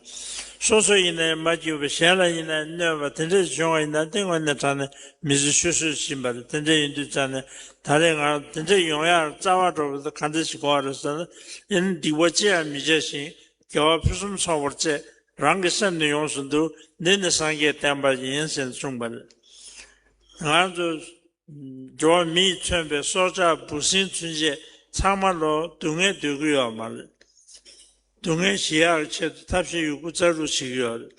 སོ་སོ་ཡིན་ན་ཡང་མ་སྐྱིད་པ་གཞན་ལ་ཡིན་ན་ཡང་གནོད་པ་དེ་འདྲ་ཞིག་བྱུང་བ་ཡིན་ན་དེ་དངོས་གནས་དྲང་གནས་མི་ཚེ་ཆུད་ཟོས་ཕྱིན་པ་རེད། དེ་འདྲ་ཡིན་དུས་ཙང་ནས་ད་རེས་ང་དེ་འདྲ་ཡོང་ཡག་རྩ་བ་འགྲོ་བ་དེ་ག་འདྲ་ཞིག་དགོས་པ་རེད་ཟེར་ན་ཡིན་ན་སྡིག་པ་ཅི་ཡང་མི་བྱ་ཞིང་། དགེ་བ་ཕུན་སུམ་ཚོགས་པར་སྤྱད། རང་གི་སེམས་ནི་ཡོངས་སུ་འདུལ། འདི་ནི་སངས་རྒྱས་བསྟན་པ་ཡིན་ཞེས་གསུངས་པ་རེད། ང་ཚོ་འགྲོ་བ་མིས་མཚོན་པའི་སྲོག་ཆགས་འབུ་སྲིན་ཚུན་ཆད་ཚང་མ་ལོ་སྡུག་བསྔལ་འདོད་ཀྱི་ཡོད་མ་རེད། སྡུག་བསྔལ་ཞི་ཡག་གི་ཆེད་དུ་ཐབས་ཤེས་ཡོད་རྒུ་རྩལ་སྤྲུགས་བྱེད་ཀྱི་ཡོད་རེད།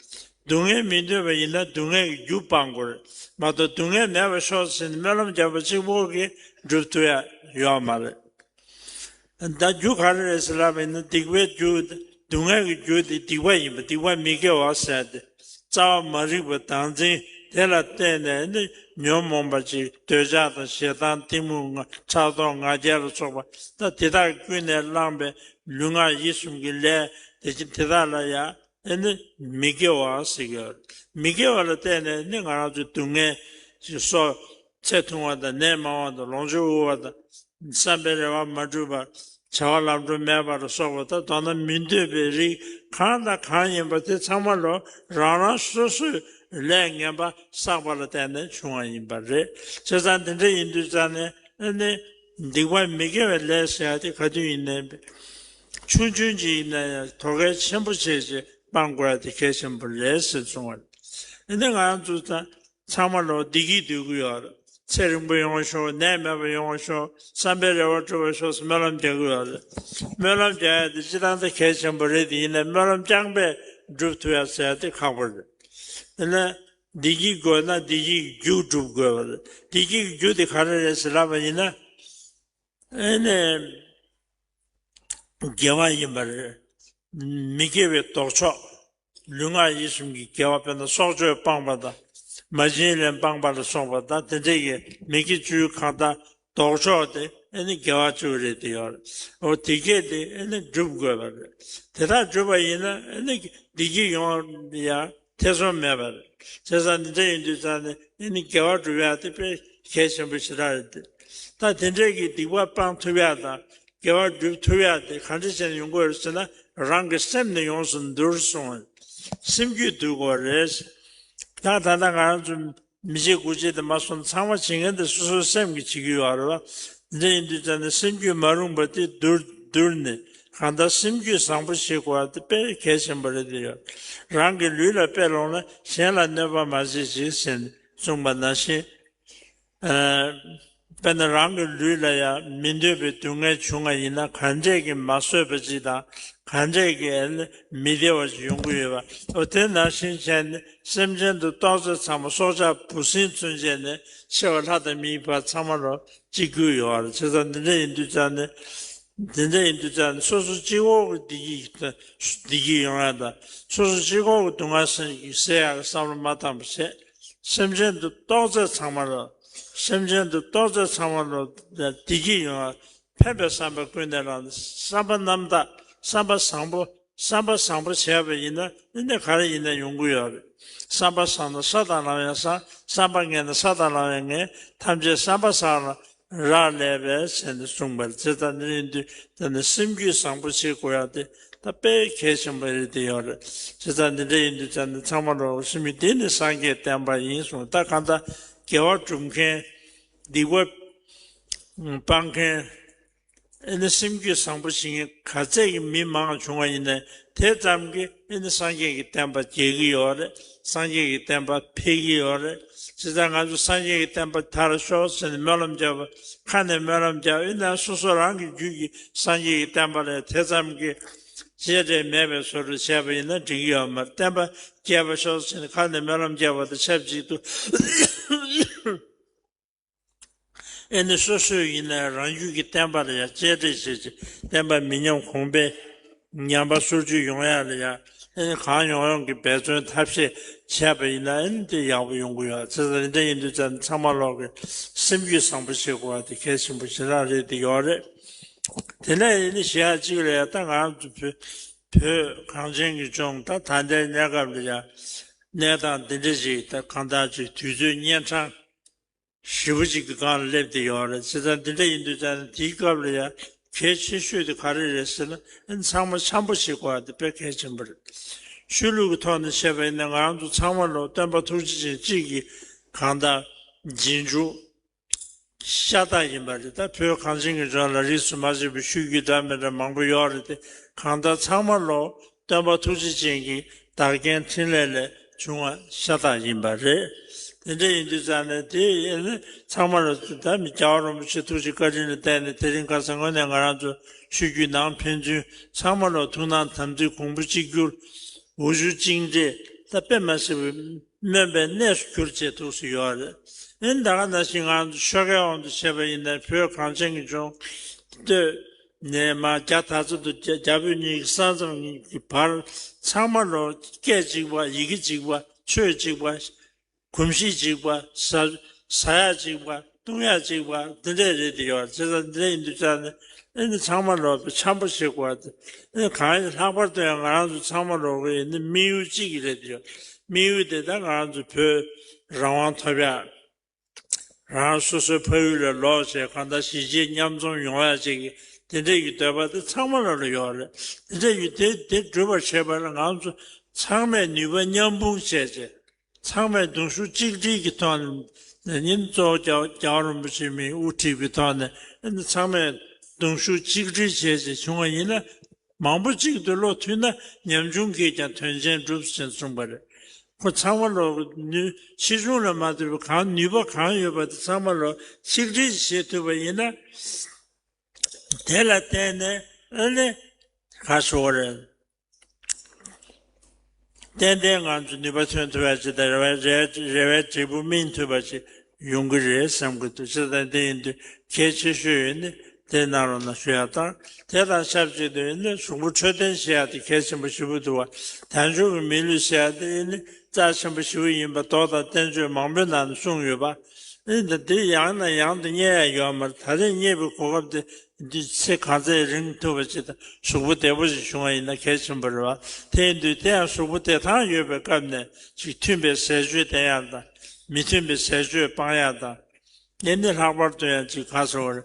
སྡུག་བསྔལ་མི་འདོད་པ་ཡིན་ན་སྡུག་བསྔལ་གྱི་རྒྱུ་སྤང་དགོས་རེད་མ་གཏོགས་སྡུག་བསྔལ་མེད་པར་ཤོག་ཟེར་ནས་སྨོན་ལམ་རྒྱབ་པ་གཅིག་པོ་གིས་འགྲུབ་ཐུབ་ཡ་ཡོད་མ་རེད། ད་རྒྱུ་ག་རེ་རེད་ཟེར་ལབ་པ་ཡིན་ན་སྡིག་པའི་རྒྱུ། སྡུག་བསྔལ་གྱི་རྒྱུ་དེ་སྡིག་པ་ཡིན་པ། སྡིག་པ་མི་དགེ་བ་ཟེར་ཏེ། རྩ་བ་མ་རིག་པ་བདག་འཛིན་དེ་ལ་བརྟེན་ནས་ནི་ཉོན་མོངས་པ་ཅིག་འདོད་ཆགས་དང་ཞེ་སྡང་གཏི་མུག་ཕྲག་དོག་ང་རྒྱལ་ལ་སོགས་པ་ད་དེ་དག་ཀུན་ནས་བསླངས་པའི་ལུས་ངག་ཡིད་གསུམ་གྱི་ལས་དེ་དེ་དག་ལ་ཡང་ནི་མི་དགེ་བ་ཟེར་གྱི་ཡོད་རེད། མི་དགེ་བ་ལ་བརྟེན་ནས་ནི་ང་རང་ཚོའི་སྡུག་བསྔལ་ཅིག་སོགས། ཚེ་ཐུང་བ་དང་ནད་མང་བ་དང་ལོངས་སྤྱོད་དབུལ་བ་དང་བསམ་པའི་རེ་བ་མ་འགྲུབ་པ། བྱ་བ་ལམ་འགྲོ་མེད་པ་ལ་སོགས་པ་དང་མདོར་ན་མི་འདོད་པའི་རིགས་གང་དང་གང་ཡིན་པ་དེ་ཚང་མ་ལོ་རང་རང་སོ་སོའི་ལས་ངན་པ་བསགས་པ་ལ་བརྟེན་ནས་བྱུང་བ་ཡིན་པ་རེད། བྱས་ཙང་དེ་འདྲ་ཡིན་དུས་ཙང་ནས་ཨ་ནི་སྡིག་པ་མི་དགེ་བའི་ལས་ཟེར་ཡ་དེ་ག་དུས་ཡིན་ནའི་ཆུང་ཆུང་ཅིག་ཡིན་ན་ཡང་དོ་གལ་ཆེན་པོ་བྱས་བྱས་སྤང་དགོས་ཡ་དེ་གལ་ཆེན་པོ་རེད་ཟེར་གསུངས་པ་རེད། ཨ་ནི་ང་རང་ཚོ་ད། ཚང་མ་ལོ་བདེ་སྐྱིད་འདོད་ཀྱི་ཡོད་རེད། ཚེ་རིང་པོ་ཡོང་བ་ཤོག་ནད་མེད་པ་ཡོང་བ་ཤོག་བསམ་པའི་རེ་བ་འགྲུབ་པ་ཤོག་ཟེར་སྨོན་ལམ་རྒྱག་གི་ཡོད་རེད། སྨོན་ལམ་རྒྱག་ཡ་དེ་སྤྱིར་བཏང་ད་གལ་ཆེན་པོ་རེད། དེ་ཡིན་ནའི་སྨོན་ལམ་རྐྱང་པས་འགྲུབ་ཐུབ་ཡ་ཟེར་ཡ་དེ་ཁག་པོ་རེད། དེ་ནས་བདེ་སྐྱིད་དགོས་ན་བདེ་སྐྱིད་ཀྱི་རྒྱུ་སྒྲུབ་དགོས་པ་རེད། བདེ་སྐྱིད་ཀྱི་རྒྱུ་དེ་ག་རེ་རེད་ཟེར་ལབ་པ་ཡིན་ན། ཨེ་ནས། དགེ་བ་ཡིན་པ་རེད། མི་དགེ་བའི་ལྡོག་ཕྱོགས། ལུས་ངག་ཡིད་གསུམ་གྱི་དགེ་བ་དཔེར་ན་སྲོག་གཅོད་སྤངས་པ་དང་། མ་བྱིན་ལེན་སྤངས་པ་ལ་སོགས་པ་དང་དེ་འདྲས་ཀྱི་མི་དགེ་བཅུའི་གང་དག་ལྡོག་ཕྱོགས་དེ་ཨེ་ནི་དགེ་བ་བཅུ་རེད་དེ་ཡོད་རེད། འོ་དེ་སྐད་དེ་ཨེ་ནི་སྒྲུབ་དགོས་པ་རེད། དེ་དག་སྒྲུབ་པ་ཡིན་ན་ཨེ་ནི་བདེ་སྐྱིད་ཡོང་ཡ། ཐེ་ཚོམ་མེད་པར། བྱས་ཙང་འདི་འདྲ་ཡིན་དུས་ཙང་ནས་ཨེ་ནི་དགེ་བ་སྒྲུབ་ཡག་དེ་དཔེ་གལ་ཆེན་པོ་ཞེ་དྲག་རེད་དེ། ད་དེ་འདྲས་ཀྱི་སྡིག་པ་སྤང་ཐུབ་ཡག་དང་དགེ་བ་སྒྲུབ་ཐུབ་ཡག་དེ་ག་འདྲ་བྱས་ནས་ཡོང་གི་ཡོད་རེད་ཟེར་ན་རང་གི་སེམས་ནི་ཡོངས་སུ་འདུལ་གསུངས། སེམས་རྒྱུད་འདུལ་དགོས་རེད། ད་ད་ལྟ་ང་རང་ཚོ་མི་བྱེད་དགུ་བྱེད་དེ་མ་སོང་ཚང་མ་བྱེད་མཁན་དེ་སོ་སོའི་སེམས་ཀྱིས་བྱེད་ཀྱི་ཡོད་རེད་བ། འདི་འདྲ་ཡིན་དུས་ཙང་ནས་སེམས་རྒྱུད་མ་རུངས་པ་དེ་བསྡུར་བསྡུར་ནས་གང་ལྟར་སེམས་རྒྱུད་བཟང་པོ་བྱེད་དགོས་པ་དེ་དཔེ་གལ་ཆེན་པོ་རེད་དེ་ཡོད། རང་གི་ལུས་ལ་དཔེ་ལོངས་ན་གཞན་ལ་གནོད་པ་མ་བྱེད་ཅིག་ཟེར་ནས་གསུངས་པ་ནང་བཞིན། ཨ། དཔེར་ན་རང་གི་ལུས་ལ་ཡང་མི་འདོད་པའི་སྡུག་བསྔལ་བྱུང་བ་ཡིན་ན་ག་འདྲས་ཀྱི་མ་བཟོད་པ་ཅིག་དང་ག་འདྲས་ཀྱི་མི་བདེ་བ་ཅིག་ཡོང་གི་ཡོད་པ། འོ་དེ་ནང་བཞིན་བྱས་ནས་སེམས་ཅན་དུ་གཏོགས་ཚད་ཚང་མ་སྲོག་ཆགས་འབུ་སྲིན་ཚུན་ཆད་ནས་ཆེ་བ་ལྷ་དང་མིའི་བར་ཚང་མ་ལ་གཅིག་གྱུར་ཡོད་རེད། བྱས་ཙང་འདི་འདྲ་ཡིན་དུས་ཙང་ནས་འདི་འདྲ་ཡིན་དུས་ཙང་ནས་སོ་སོ་གཅིག་པོ་གི་བདེ་སྐྱིད་བདེ་སྐྱིད་ཡོང་ཡ་དང་སོ་སོ་གཅིག་པོ་གི་སྡུག་བསྔལ་སེལ་ཡ་གི་བསམ་བློ་མ་བཏང་པ་བྱས། སེམས་ཅན་དུ་གཏོགས་ཚད་ཚང་མ་ལ། སེམས་ཅན་དུ་གཏོགས་ཚད་ཚང་མ་ལ་བདེ་སྐྱིད་ཡོང་བ་ཕན་པའི་བསམ་པ་ཀུན་ནས་བསླངས་ནས་བསམ་པ་རྣམ་དག་བསམ་པ་བཟང་པོ་བསམ་པ་བཟང་པོ་བྱས་པ་ཡིན་ན་འདི་ནས་ག་རེ་ཡིན་ན་ཡོང་གི་ཡོད་རེད། བསམ་པ་བཟང་ན་ས་དང་ལམ་ཡང་བཟང་། བསམ་པ་ངན་ན་ས་དང་ལམ་ཡང་ངན། ཐམས་ཅད་བསམ་པ་བཟང་ལ་རག་ལས་པས་ཟེར་ནས་གསུངས་པ་རེད། བྱས་ཙང་འདི་ཡིན་དུས་ད་ནི་སེམས་རྒྱུད་བཟང་པོ་བྱེད་དགོས་ཡ་དེ་ད་དཔེ་གལ་ཆེན་པོ་རེད་དེ་ཡོད་རེད། བྱས་ཙང་འདི་འདྲ་ཡིན་དུས་ཙང་ནི་ཚང་མ་ལོག་སེམས་རྒྱུད་འདི་ནི་སངས་རྒྱས་བསྟན་པ་ཡིན་གསུངས། ད་གང་ལྟར་དགེ་བ་སྒྲུབ་མཁན་སྡིག་པ་སྤང་མཁན་ཨེ་ནི་སེམས་རྒྱུད་བཟང་པོ་ཞིག་ག་ཚད་ཀྱི་མི་མང་བྱུང་བ་ཡིན་ནའི་དེ་ཙམ་གྱིས་ཨེ་ནི་སངས་རྒྱས་ཀྱི་བསྟན་པ་རྒྱས་ཀྱི་ཡོད་རེད། སངས་རྒྱས་ཀྱི་བསྟན་པ་འཕེལ་གྱི་ཡོད་རེད། བྱས་ཙང་ང་ཚོ་སངས་རྒྱས་ཀྱི་བསྟན་པ་དར་ཤོག་ཟེར་ནས་སྨོན་ལམ་བརྒྱབ་པ་ཁ་ནས་སྨོན་ལམ་བརྒྱབ་ཨེ་ན་སོ་སོ་རང་གི་རྒྱུད་ཀྱི་སངས་རྒྱས་ཀྱི་བསྟན་པ་ལས་དེ་ཙམ་གྱིས་གཅེས་སྤྲས་མེད་པའི་བཟོ་འདྲ་བྱས་པ་ཡིན་ན་འགྲིག་གི་ཡོད་མ་རེད། བསྟན་པ་རྒྱས་པ་ཤོག་ཟེར་ནས་ཁ་ནས་སྨོན་ལམ་བརྒྱབ་པ་དང་ཆབས་ཅིག་ཏུ། ཨེ་ནི་སོ་སོས་ཡིན་ན་རང་རྒྱུད་ཀྱི་བསྟན་པ་ལ་ཡང་གཅེས་སྤྲས་བྱེད་ཅིང་བསྟན་པ་མི་ཉམས་གོང་འཕེལ་ཉམས་པ་སོར་ཆུད་ཡོང་ཡ་ལ་ཡང་ཨེ་ནི་གང་ཡོང་ཡོང་གི་འབད་བརྩོན་ཐབས་ཤེས་བྱས་པ་ཡིན་ན་ཨེ་ནི་དེ་ཡག་པོ་ཡོང་གི་ཡོད། བྱས་ཙང་འདི་འདྲ་ཡིན་དུས་ཙང་ཚང་མ་ལོག་གི་སེམས་རྒྱུད་བཟང་པོ་བྱེད་དགོས་པ་དེ་གལ་ཆེན་པོ་ཞེ་དྲག་རེད་དེ་ཡོད་རེད། དེ་ནས་ཨེ་ནི་གཞན་ཡང་གཅིག་ལ་ཡང་ད་ང་རང་ཚོ་བོད་བོད་གངས་ཅན་གྱི་ལྗོངས་ད་ད་ལྟའི་གནས་སྐབས་ལ་ཡང་གནས་སྟངས་འདི་འདྲ་ཞིག་ད་གང་ལྟར་ཅིག་དུས་ཚོད་གཉན་འཕྲང་ཞེ་པོ་ཅིག་གི་སྒང་ལ་སླེབས་བསྡད་ཡོད་རེད། བྱས་ཙང་འདི་འདྲ་ཡིན་དུས་ཙང་ནས་དེའི་སྐབས་ལ་ཡང་གལ་ཆེ་ཤོས་དེ་ག་རེ་རེད་ཟེར་ན་ཨ་ནི་ཚང་མ་འཆམ་པོ་བྱེད་དགོས་པ་དེ་དཔེ་གལ་ཆེན་པོ་རེད། ཆོས་ལུགས་ཀྱི་ཐོག་ནས་བཤད་པ་ཡིན་ན་ང་རང་ཚོ་ཚང་མ་ལོ་སྟོན་པ་ཐུགས་རྗེ་ཅན་གཅིག་གི་གང་ལྟར་རྗེས་འཇུག་ཤ་སྟག་ཡིན་པ་རེད། ད་བོད་གངས་ཅན་གྱི་ལྗོངས་ལ་རིས་སུ་མ་ཆད་པའི་ཆོས་བརྒྱུད་འདྲ་མི་འདྲ་མང་པོ་ཡོད་རེད་དེ། གང་ལྟར་ཚང་མ་ལོ་སྟོན་པ་ཐུགས་རྗེ་ཅན་གྱི་བདག་རྐྱེན་འཕྲིན་ལས་ལས་བྱུང་བ་ཤ་སྟག་ཡིན་པ་རེད། དེ་འདྲ་ཡིན་དུས་ཙང་ནས་དེ་ཡིན་ན་ཚང་མ་ལ་ད་མི་རྒྱལ་བ་རིན་པོ་ཆེ་ཐུགས་རྗེ་བཀའ་དྲིན་ལ་བརྟེན་ནས་དེ་རིང་ཁ་སང་དངོས་གནས་ང་རང་ཚོ་ཆོས་བརྒྱུད་ནང་ཕན་ཚུན་ཚང་མ་ལ་ཐུགས་སྣང་དམ་ཚིག་གོང་བུ་གཅིག་གྱུར་འོ་ཆུ་གཅིག་འདྲེས་ད་དཔེ་མ་སྲིད་པའི་སྨོན་པའི་གནས་སུ་གྱུར་བྱས་ཐུགས་སུ་ཡོད་རེད། ཨེ་ད་ག་ནང་བཞིན་ང་ཚོ་ཆོལ་ཁའི་དབང་དུ་བྱས་པ་ཡིན་ན་བོད་གངས་ཅན་གྱི་ལྗོངས་སྟོད་ནས་མར་རྒྱ་དར་ཚུལ་དུ་རྒྱ་རྒྱ་བོད་གཉིས་ཀྱི་ས་མཚམས་གཉིས་ཀྱི་བར་ཚང་མ་ལོ་སྐད་གཅིག་པ་ཡི་གེ་གཅིག་པ་ཆོས་གཅིག་པ་གོམས་གཤིས་གཅིག་པ་ཟ་ཟ་ཡ་གཅིག་པ་བཏུང་ཡ་གཅིག་པ་འདི་འདྲས་རེད་དེ་ཡོད་རེད། བྱས་ཙང་འདི་འདྲས་ཡིན་དུས་ཙང་ནས་ཨེ་ནི་ཚང་མ་ལོ་འཆམ་པོ་བྱེད་དགོས་པ་དེ་ཨེ་ནི་གང་ཡིན་ལྷག་པར་དུ་ཡང་ང་རང་ཚོ་ཚང་མ་ལོ་གི་ཡིན་ནི་དམིགས་ཡུལ་གཅིག་གི་རེད་དེ་ཡོད། དམིགས་ཡུལ་དེ་ད་ང་རང་ཚོ་བོད་རང་དབང་ཐོབ་ཡ། རང་སོ་སོའི་ཕ་ཡུལ་ལ་ལོག་བྱས་གང་ལྟར་གཞིས་བྱེས་མཉམ་འཛོམས་ཡོང་ཡ་ཅིག་གི་དེ་འདྲས་ཀྱི་འདོད་པ་དེ་ཚང་མ་ལ་ལ་ཡོད་རེད། དེ་འདྲས་ཀྱི་དེ་དེ་སྒྲུབ་པར་བྱེད་པ་ལ་ང་ཚོ་ཚང་མས་ནུས་པ་མཉམ་སྤུངས་བྱས་བྱས་ཚང་མས་གདུང་ཤུགས་གཅིག་སྒྲིལ་གྱི་ཐོག་ནས་ཉིན་གཙོ་བོ་རྒྱལ་རྒྱལ་བ་རིན་པོ་ཆེ་མིའི་དབུ་ཁྲིད་ཀྱི་ཐོག་ནས་ཚང་མས་གདུང་ཤུགས་གཅིག་སྒྲིལ་བྱས་བྱས་བྱུང་བ་ཡིན་ན། མང་པོ་གཅིག་ཏུ་བློ་མཐུན་ན་ཉམ་ཆུང་གིས་ཀྱང་དོན་ཆེན་འགྲུབ་ཟེར་གསུངས་པ་རེད། ཁོ་ཚང་མ་ལོ་ནུས་ཆེ་ཆུང་ལ་མ་ལྟོས་པར་གང་ནུས་པ་གང་ཡོད་པ་དེ་ཚང་མ་ལོ་ཆིག་སྒྲིལ་བྱེད་ཐུབ་པ་ཡིན་ན། དེ་ལ་བརྟེན་ནས་ཨ་ནི་ག་ཟེར་དགོས་རེད། ཏན་ཏན་ང་ཚོ་ནུས་པ་ཐོན་ཐུབ་པ་ཅིག་དང་རེ་བའི་རེ་རེ་བའི་འབྲས་བུ་སྨིན་ཐུབ་པ་ཅིག་ཡོང་གི་རེད་བསམ་གྱི་འདུག་བྱས་ཙང་དེ་ཡིན་དུས་གལ་ཆེ་ཤོས་ཡོད་ནི་དེ་གནང་རོགས་གནང་ཞུ་ཡ་དང་། དེ་དང་ཆབས་ཅིག་ཏུ་ཡིན་ནི་གཟུགས་པོ་འཕྲོད་བསྟེན་བྱེད་ཡ་དེ་གལ་ཆེན་པོ་ཞེ་པོ་འདུག་བ། དལ་འབྱོར་གྱི་མི་ལུས་ཟེར་ཡ་དེ་ཡིན་ནི་རྩ་ཆེན་པོ་ཞེ་པོ་ཡིན་པ་མདོ་དང་བསྟན་བཅོས་མང་པོའི་ནང་ནས་གསུངས་ཡོད་པ། ཨེ་འདི་འདི་ཡང་ནས་ཡང་དུ་རྙེད་ཡ་ཡོད་མ་རེད། ད་རེས་རྙེད་པའི་གོ་སྐབས་དེ་འདི་ཚེ་གང་ཚེ་རིང་ཐུབ་པ་ཅིག་དང་གཟུགས་པོ་བདེ་པོ་ཞིག་བྱུང་བ་ཡིན་ན་གལ་ཆེན་པོ་རེད་བ། དེ་ཡིན་དུས་དེ་ཡང་གཟུགས་པོ་བདེ་ཐང་ཡོད་པའི་སྐབས་ནས་ཅིག་མཐུན་པའི་ཟས་སྤྱོད་བསྟེན་ཡག་དང་། མི་མཐུན་པའི་ཟས་སྤྱོད་སྤང་ཡག་དང་། ཨེ་ནི་ལྷག་པར་དུ་ཡང་ཅིག་ག་ཟེར་བ་རེད།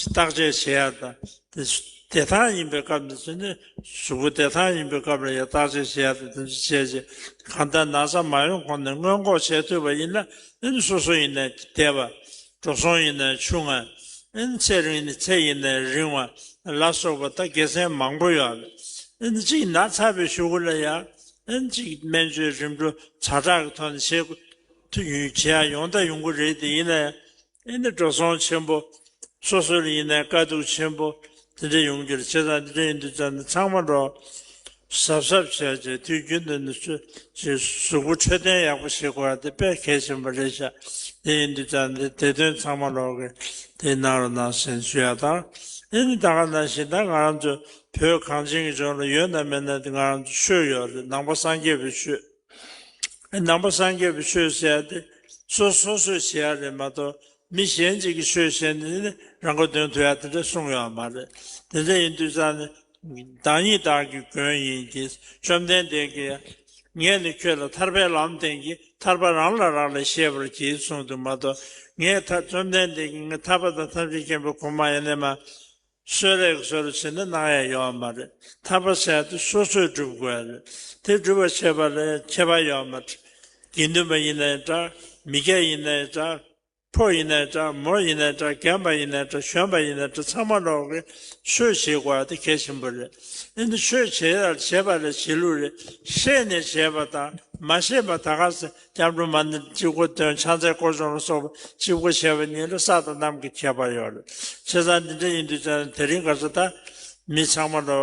བརྟག་དཔྱད་བྱེད་ཡག་དང་། དེ་བདེ་ཐང་ཡིན་པའི་སྐབས་ནས་བྱས་ནས་གཟུགས་པོ་བདེ་ཐང་ཡིན་པའི་སྐབས་ལ་ཡང་བརྟག་དཔྱད་བྱེད་ཡག་དང་དེ་ཚོ་བྱས་རྗེས་གང་ལྟར་ན་ཚ་མ་ཡོང་གོང་ནས་སྔོན་འགོག་བྱས་ཐུབ་པ་ཡིན་ན་ཨེ་ནི་སོ་སོ་ཡིན་ནའི་བདེ་བ། འགྲོ་སོང་ཡིན་ནའི་ཆུང་བ། ཨེ་ནི་ཚེ་རིང་ནི་ཚེ་ཡིན་ནའི་རིང་བ་ལ་སོགས་པ་ད་དགེ་མཚན་མང་པོ་ཡོད་རེད། ཨེ་ནི་གཅིག་ན་ཚ་བའི་གཞུག་གུ་ལ་ཡང་ཨེ་ནི་གཅིག་སྨན་བཅོས་རིམ་གྲོ་ཛ་དྲག་གི་ཐོག་ནས་བྱེད་དགོས་ཐུ་ཡུན་བྱེད་ཡག་ཡོང་ད་ཡོང་གི་རེད་དེ་ཡིན་ནའི། ཨེ་ནི་འགྲོ་སོང་ཆེན་པོ། སོ་སོར་ཡིན་ནའི་དཀའ་སྡུག་ཆེན་པོ་དེ་འདྲ་ཡོང་རྒྱུ་རེད། བྱས་ཙང་འདི་འདྲ་ཡིན་དུས་ཙང་ནི་ཚང་མ་འགྲོ་གཟབ་གཟབ་བྱས་བྱས་དུས་རྒྱུན་དུ་ནི་ཆུ་ཆུ་གཟུགས་པོ་འཕྲོད་བསྟེན་ཡག་པོ་བྱེད་དགོས་པ་དེ་དཔེ་གལ་ཆེན་པོ་རེད་ཤག་དེ་ཡིན་དུས་ཙང་ནི་དེ་དོན་ཚང་མ་ལོག་གི་དེ་གནང་རོགས་གནང་ཞེས་ཞུ་ཡ་དང་། ཨེ་ནི་ད་ག་ནང་བཞིན་ད་ང་རང་ཚོ་བོད་གངས་ཅན་གྱི་ལྗོངས་ལ་ཡོད་ན་མེད་ན་དེ་ང་རང་ཚོ་ཆོས་ཡོད་རེད། ནང་པ་སངས་རྒྱས་པའི་ཆོས། ནང་པ་སངས་རྒྱས་པའི་ཆོས་ཟེར་ཡ་དེ་སོ་སོ་སོས་བྱེད་ཡ་རེད་མ་གཏོགས་མི་གཞན་ཅིག་གིས་ཆོས་བྱས་ནས་ནི་རང་མགོ་འདོན་ཐུབ་ཡ་དེ་འདྲ་གསུངས་ཡོད་མ་རེད། དེ་འདྲ་ཡིན་དུས་ཙང་ནི་བདག་ཉིད་བདག་གི་མགོན་ཡིན་གྱི། བཅོམ་ལྡན་འདས་ཀྱིས་ངས་ནི་ཁྱོད་ལ་ཐར་པའི་ལམ་བསྟན་གྱི། ཐར་པ་རང་ལ་རག་ལས་ཤེས་པར་གྱིས་གསུངས་འདུག་མ་གཏོགས་ངས་ཐར་བཅོམ་ལྡན་འདས་ཀྱིས་ངས་ཐར་པ་དང་ཐམས་ཅད་མཁྱེན་པའི་གོ་འཕང་ཡེ་ནས་མ། གསོལ་རས་གསོལ་བྱས་ན་གནང་ཡ་ཡོད་མ་རེད། ཐར་པ་ཟེར་དུས་སོ་སོས་སྒྲུབ་དགོས་རེད། དེ་སྒྲུབ་པ་བྱེད་པ་ལ་ཁྱད་པར་ཡོད་མ་རེད། དགེ་འདུན་པ་ཡིན་ནའི་འདྲ། མི་སྐྱ་ཡིན་ནའི་འདྲ། ཕོ་ཡིན་ནའི་འདྲ། མོ་ཡིན་ནའི་འདྲ། རྒན་པ་ཡིན་ནའི་འདྲ། གཞོན་པ་ཡིན་ནའི་འདྲ། ཚང་མ་ལོག་གི་ཆོས་བྱེད་དགོས་པ་དེ་གལ་ཆེན་པོ་རེད། ཨེ་འདི་ཆོས་བྱེད་ཡ་བྱེད་པ་ལ་བྱེད་ལུགས་རེད། ཤེས་ནས་བྱེད་པ་དང་མ་ཤེས་པ། ད་ག་ས་སྐྱབས་འགྲོ་མ་ཎི་གཅིག་པོ་འདོན། ཕྱག་འཚལ་སྐོར་སྦྱོང་ལ་སོགས་པ་གཅིག་པོ་བྱས་པ་གཉིས་ལ་ས་དང་གནམ་གྱི་ཁྱད་པར་ཡོད་རེད། བྱས་ཙང་འདི་འདྲ་ཡིན་དུས་ཙང་དེ་རིང་ཁ་སང་ད་མི་ཚང་མ་ལོ་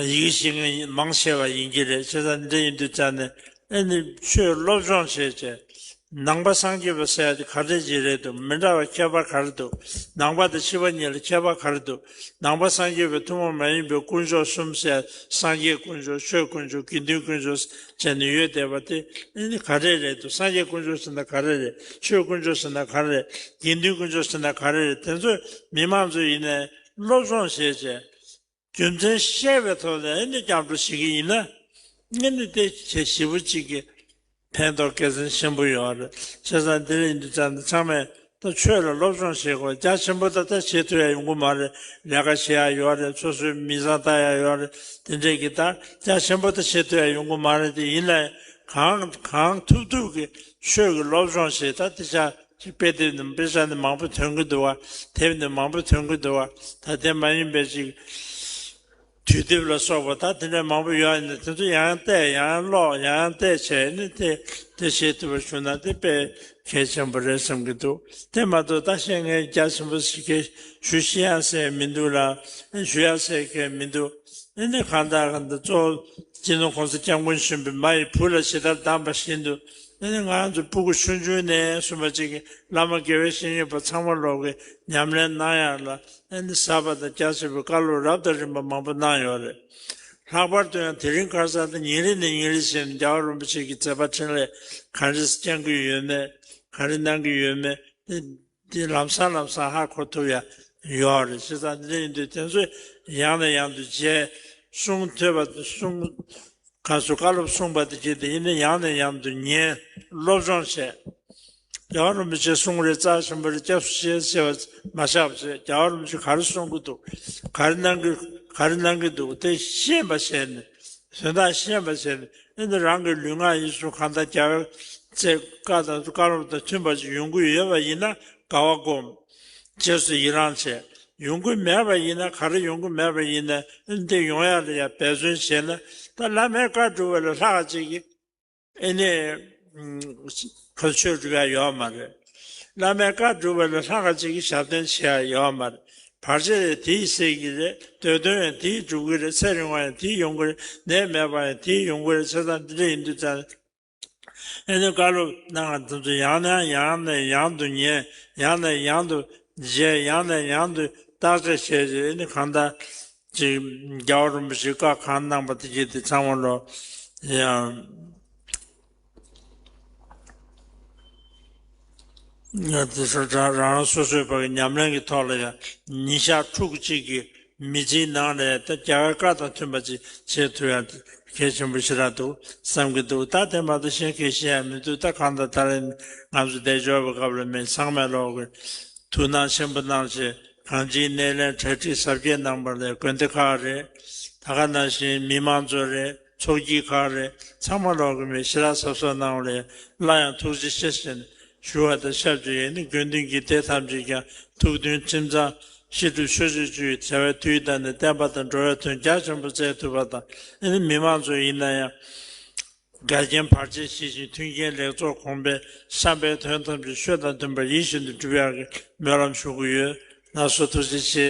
ཡི་གེ་ཤེས་མཁན་མང་ཆེ་བ་ཡིན་གྱི་རེད། བྱས་ཙང་འདི་འདྲ་ཡིན་དུས་ཙང་ནས་ཨེ་ནི་ཆོས་སློབ་སྦྱོང་བྱས་བྱས། ནང་པ་སངས་རྒྱས་པ་ཟེར་ཡ་དེ་ག་འདྲ་ཅིག་རེད་འདུག་མི་འདྲ་བ་ཁྱད་པར་ག་རེ་འདུག་ནང་པ་དང་ཕྱི་པ་གཉིས་ལ་ཁྱད་པར་ག་རེ་འདུག་ནང་པ་སངས་རྒྱས་པའི་ཐུན་མོང་མ་ཡིན་པའི་དཀོན་མཆོག་གསུམ་ཟེར། སངས་རྒྱས་དཀོན་མཆོག་ཆོས་དཀོན་མཆོག་དགེ་འདུན་དཀོན་མཆོག་བྱས་ནས་ཡོད་བསྡད་པ་དེ་ཨེ་ནི་ག་རེ་རེད་འདུག་སངས་རྒྱས་དཀོན་མཆོག་ཟེར་ན་ག་རེ་རེད། ཆོས་དཀོན་མཆོག་ཟེར་ན་ག་རེ་རེད། དགེ་འདུན་དཀོན་མཆོག་ཟེར་ན་ག་རེ་རེད། དེ་ཚོ་མི་མང་ཚོ་ཡིན་ནའི་སློབ་སྦྱོང་བྱས་བྱས། རྒྱུ་མཚན་ཤེས་པའི་ཐོག་ནས་ཨེ་ནི་སྐྱབས་འགྲོ་བྱེད་ཀྱི་ཡིན་ན། ཨེ་ནི་དེ་བྱེད་ཞེ་པོ་གཅིག་གི་ཕན་ཐོགས་དགེ་མཚན་ཆེན་པོ་ཡོད་རེད། བྱས་ཙང་འདི་རེད་འདི་ཙང་འདི་ཚང་མས་ད་ཆོས་ལ་སློབ་སྦྱོང་བྱེད་དགོས། རྒྱ་ཆེན་པོ་ད་ལྟ་བྱེད་ཐུབ་ཡ་ཡོང་གི་མ་རེད། ལས་ཀ་བྱེད་ཡ་ཡོད་རེད། སོ་སོའི་མི་ཚང་ལྟ་ཡ་ཡོད་རེད། དེ་འདྲས་ཀྱི་ད་རྒྱ་ཆེན་པོ་ད་བྱེད་ཐུབ་ཡ་ཡོང་གི་མ་རེད། དེ་ཡིན་ན་གང་གང་ཐུབ་ཐུབ་ཀྱི་ཆོས་ཀྱི་སློབ་སྦྱོང་བྱེད། ད་དེ་ཆ་ཅིག་དཔེ་དེབ་ནང་དཔེ་ཆ་ནི་མང་པོ་ཐོན་གྱི་འདུག་བ། དེབ་ནི་མང་པོ་ཐོན་གྱི་འདུག་བ། ད་དེ་མ་ཡིན་པའི་ཅིག་དུས་དེབ་ལ་སོགས་པ་ད་དེ་འདྲ་མང་པོ་ཡོད་ཡིན་ན། དེ་ཚོ་ཡང་ཡང་བལྟས། ཡང་ཡང་ཀློག་ཡང་ཡང་བལྟས་བྱས་ནས་དེ་དེ་བྱེད་ཐུབ་པ་བྱུང་ན་དེ་དཔེ་གལ་ཆེན་པོ་རེད་བསམ་གྱི་འདུག་དེ་མ་གཏོགས་ད་བཤད་མཁན་རྒྱ་ཆེན་པོ་ཞིག་གིས་ཞུ་ཤེས་ཡ་ཟེར་མི་འདུག་ལ། ཞུ་ཡ་ཟེར་མཁན་མི་འདུག་ཨེ་ནི་གང་ལྟར་གང་ལྟར་གཙོ་བོ་སྤྱི་ནོར་༸གོང་ས་༸སྐྱབས་མགོན་ཆེན་པོས་མ་ཡི་བུ་ལ་ཇི་ལྟར་གདམས་པ་བཞིན་དུ། ཨེ་ནི་ང་རང་ཚོ་སྤུ་གུ་ཆུང་ཆུང་ནས་གསུངས་པ་ཅིག་གིས་བླ་མ་དགེ་བའི་བཤེས་གཉེན་པ་ཚང་མ་ལོག་གིས་ཉམས་ལེན་གནང་ཡག་ལ་ཨེ་ནི་ཟབ་པ་དང་རྒྱ་ཆེ་བའི་བཀའ་སློབ་རབ་དང་རིམ་པ་མང་པོ་གནང་ཡོད་རེད། ལྷག་པར་དུ་ཡང་དེ་རིང་ཁ་སང་དང་ཉིན་རེ་ནས་ཉིན་རེ་བཞིན་རྒྱལ་བ་རིན་པོ་ཆེ་གི་མཛད་པ་འཕྲིན་ལས་ག་འདྲ་བསྐྱངས་ཀྱི་ཡོད་མེད། ག་རེ་གནང་གི་ཡོད་མེད། དེ་དེ་ལམ་སང་ལམ་སང་ཧ་གོ་ཐུབ་ཡ་ཡོད་རེད། བྱས་ཙང་འདི་འདྲ་ཡིན་དུས་དེ་ཚོ་ཡང་ནས་ཡང་དུ་མཇལ། གསུང་ཐོས་པ་དང་གསུང་ག་ཚོད་བཀའ་སློབ་གསུངས་པ་དེ་བྱས་ཏེ་ཡིན་ན་ཡང་ནས་ཡང་དུ་ཉན། སློབ་སྦྱོང་བྱས། རྒྱལ་བ་རིན་པོ་ཆེ་གསུང་རེ་རྩ་ཆེན་པོ་རེ་སྐྱབས་སུ་མཆི་ཟེར་བ་མ་བཞག་པ་བྱས། རྒྱལ་བ་རིན་པོ་ཆེ་ག་རེ་གསུང་གི་འདུག་ག་རེ་གནང་གི་ག་རེ་གནང་གི་འདུག་དེ་ཤེས་པ་བྱས་ནས། དོན་དག་ཤེས་པ་བྱས་ནས་ཨེ་ནི་རང་གི་ལུས་ངག་ཡིད་གསུམ་གང་ལྟར་རྒྱལ་བའི་བཀའ་དང་བཀའ་སློབ་དང་མཐུན་པ་ཞིག་ཡོང་གི་ཡོད་པ་ཡིན་ན་དགའ་བ་སྒོམ། རྗེས་སུ་ཡི་རང་བྱེད། ཡོང་གི་མེད་པ་ཡིན་ན། ག་རེ་ཡོང་གི་མེད་པ་ཡིན་ན་ཨེ་ནི་དེ་ཡོང་ཡག་ལ་ཡང་འབད་བརྩོན་བྱས་ན། ད་བླ་མའི་བཀའ་སྒྲུབ་པ་ལས་ལྷག་ཅིག་གིས་ཨེ་ནི་ཁ་ཆོས་སྒྲུབ་ཡག་ཡོད་མ་རེད། བླ་མའི་བཀའ་སྒྲུབ་པ་ལས་ལྷག་ཅིག་གིས་ཞབས་བརྟན་བྱེད་ཡག་ཡོད་མ་རེད། བར་ཆད་དེ་ཡིས་སེལ་གྱི་རེད། འདོད་དོན་ཡང་དེ་ཡིས་འགྲུབ་ཀྱི་རེད། ཚེ་རིང་བ་ཡང་དེ་ཡིས་ཡོང་གི་རེད། ནད་མེད་པ་ཡང་དེ་ཡིས་ཡོང་གི་རེད། བྱས་ཙང་འདི་འདྲ་ཡིན་དུས་ཙང་། ཨེ་ནི་བཀའ་སློབ་གནང་བ་དེ་ཚོ་ཡང་ནས་ཡང་ནས་ཡང་དུ་ཉན། ཡང་ནས་ཡང་དུ་མཇལ། ཡང་ནས་ཡང་དུ་བརྟག་དཔྱད་བྱས་རྗེས་ཨེ་ནི་གང་ལྟར་ཅིག་རྒྱལ་བ་རིན་པོ་ཆེས་བཀའ་གང་གནང་པ་དེ་བྱས་ཏེ་ཚང་མ་ལོ་ཡང་ང་དེ་ཚོ་རང་རང་སོ་སོའི་བར་གྱི་ཉམས་ལེན་གྱི་ཐོག་ལ་ཡང་ཉིན་ཞག་ཕྲུགས་གཅིག་གི་མི་ཚེའི་ནང་ལ་ད་རྒྱལ་བའི་བཀའ་དང་མཐུན་པ་ཅིག་བྱེད་ཐུབ་ཡ་གལ་ཆེན་པོ་ཞེ་དྲག་འདུག་བསམ་གྱི་འདུག་ད་དེ་མ་གཏོགས་གཞན་གལ་ཆེ་ཡ་མི་འདུག་ད་གང་ལྟར་ད་རེས་ང་ཚོ་བསྡད་འབྱོར་བའི་སྐབས་ལ་མི་ཚང་མས་ལོག་གི་ཐུགས་སྣང་ཆེན་པོ་གནང་བྱས་གང་ཅིའི་སྣེ་ལེན་གྲ་སྒྲིག་གཟབ་རྒྱས་གནང་པ་ལས་དགོན་སྡེ་ཁག་རེད། ད་ག་ནང་བཞིན་མི་མང་ཚོ་རེད། ཚོགས་སྐྱིད་ཁག་རེད། ཚང་མ་ལོག་གི་མི་ཞེ་དྲག་གཟབ་གཟབ་གནང་བ་ལས་སླར་ཡང་ཐུགས་རྗེ་ཆེ་ཞེས་ཞུ་བ་དང་ཆབས་ཅིག་ཨེ་ནི་དགོན་སྡེ་གི་སྡེ་ཐམས་ཅད་ཀྱང་ཐུགས་མཐུན་ཁྲིམས་གཙང་བཤད་སྒྲུབ་ཆོས་སྤྱོད་བཅུའི་བྱ་བའི་དུས་དང་ནི་བསྟན་པ་དང་འགྲོ་བའི་དོན་རྒྱ་ཆེན་པོ་མཛད་ཐུབ་པ་དང་ཨེ་ནི་མི་མང་ཚོ་ཡིན་ན་ཡང་ འགལ་རྐྱེན་བར་ཆད་ཞི་ཞིང་མཐུན་རྐྱེན་ལེགས་ཚོགས་གོང་འཕེལ། བསམ་པའི་དོན་ཐམས་ཅད་ཆོས་དང་མཐུན་པར་ཡིད་བཞིན་དུ་འགྲུབ་ཡག་གི་སྨོན་ལམ་ཞུ་གི་ཡོད། ལགས་སོ། ཐུགས་རྗེ་ཆེ།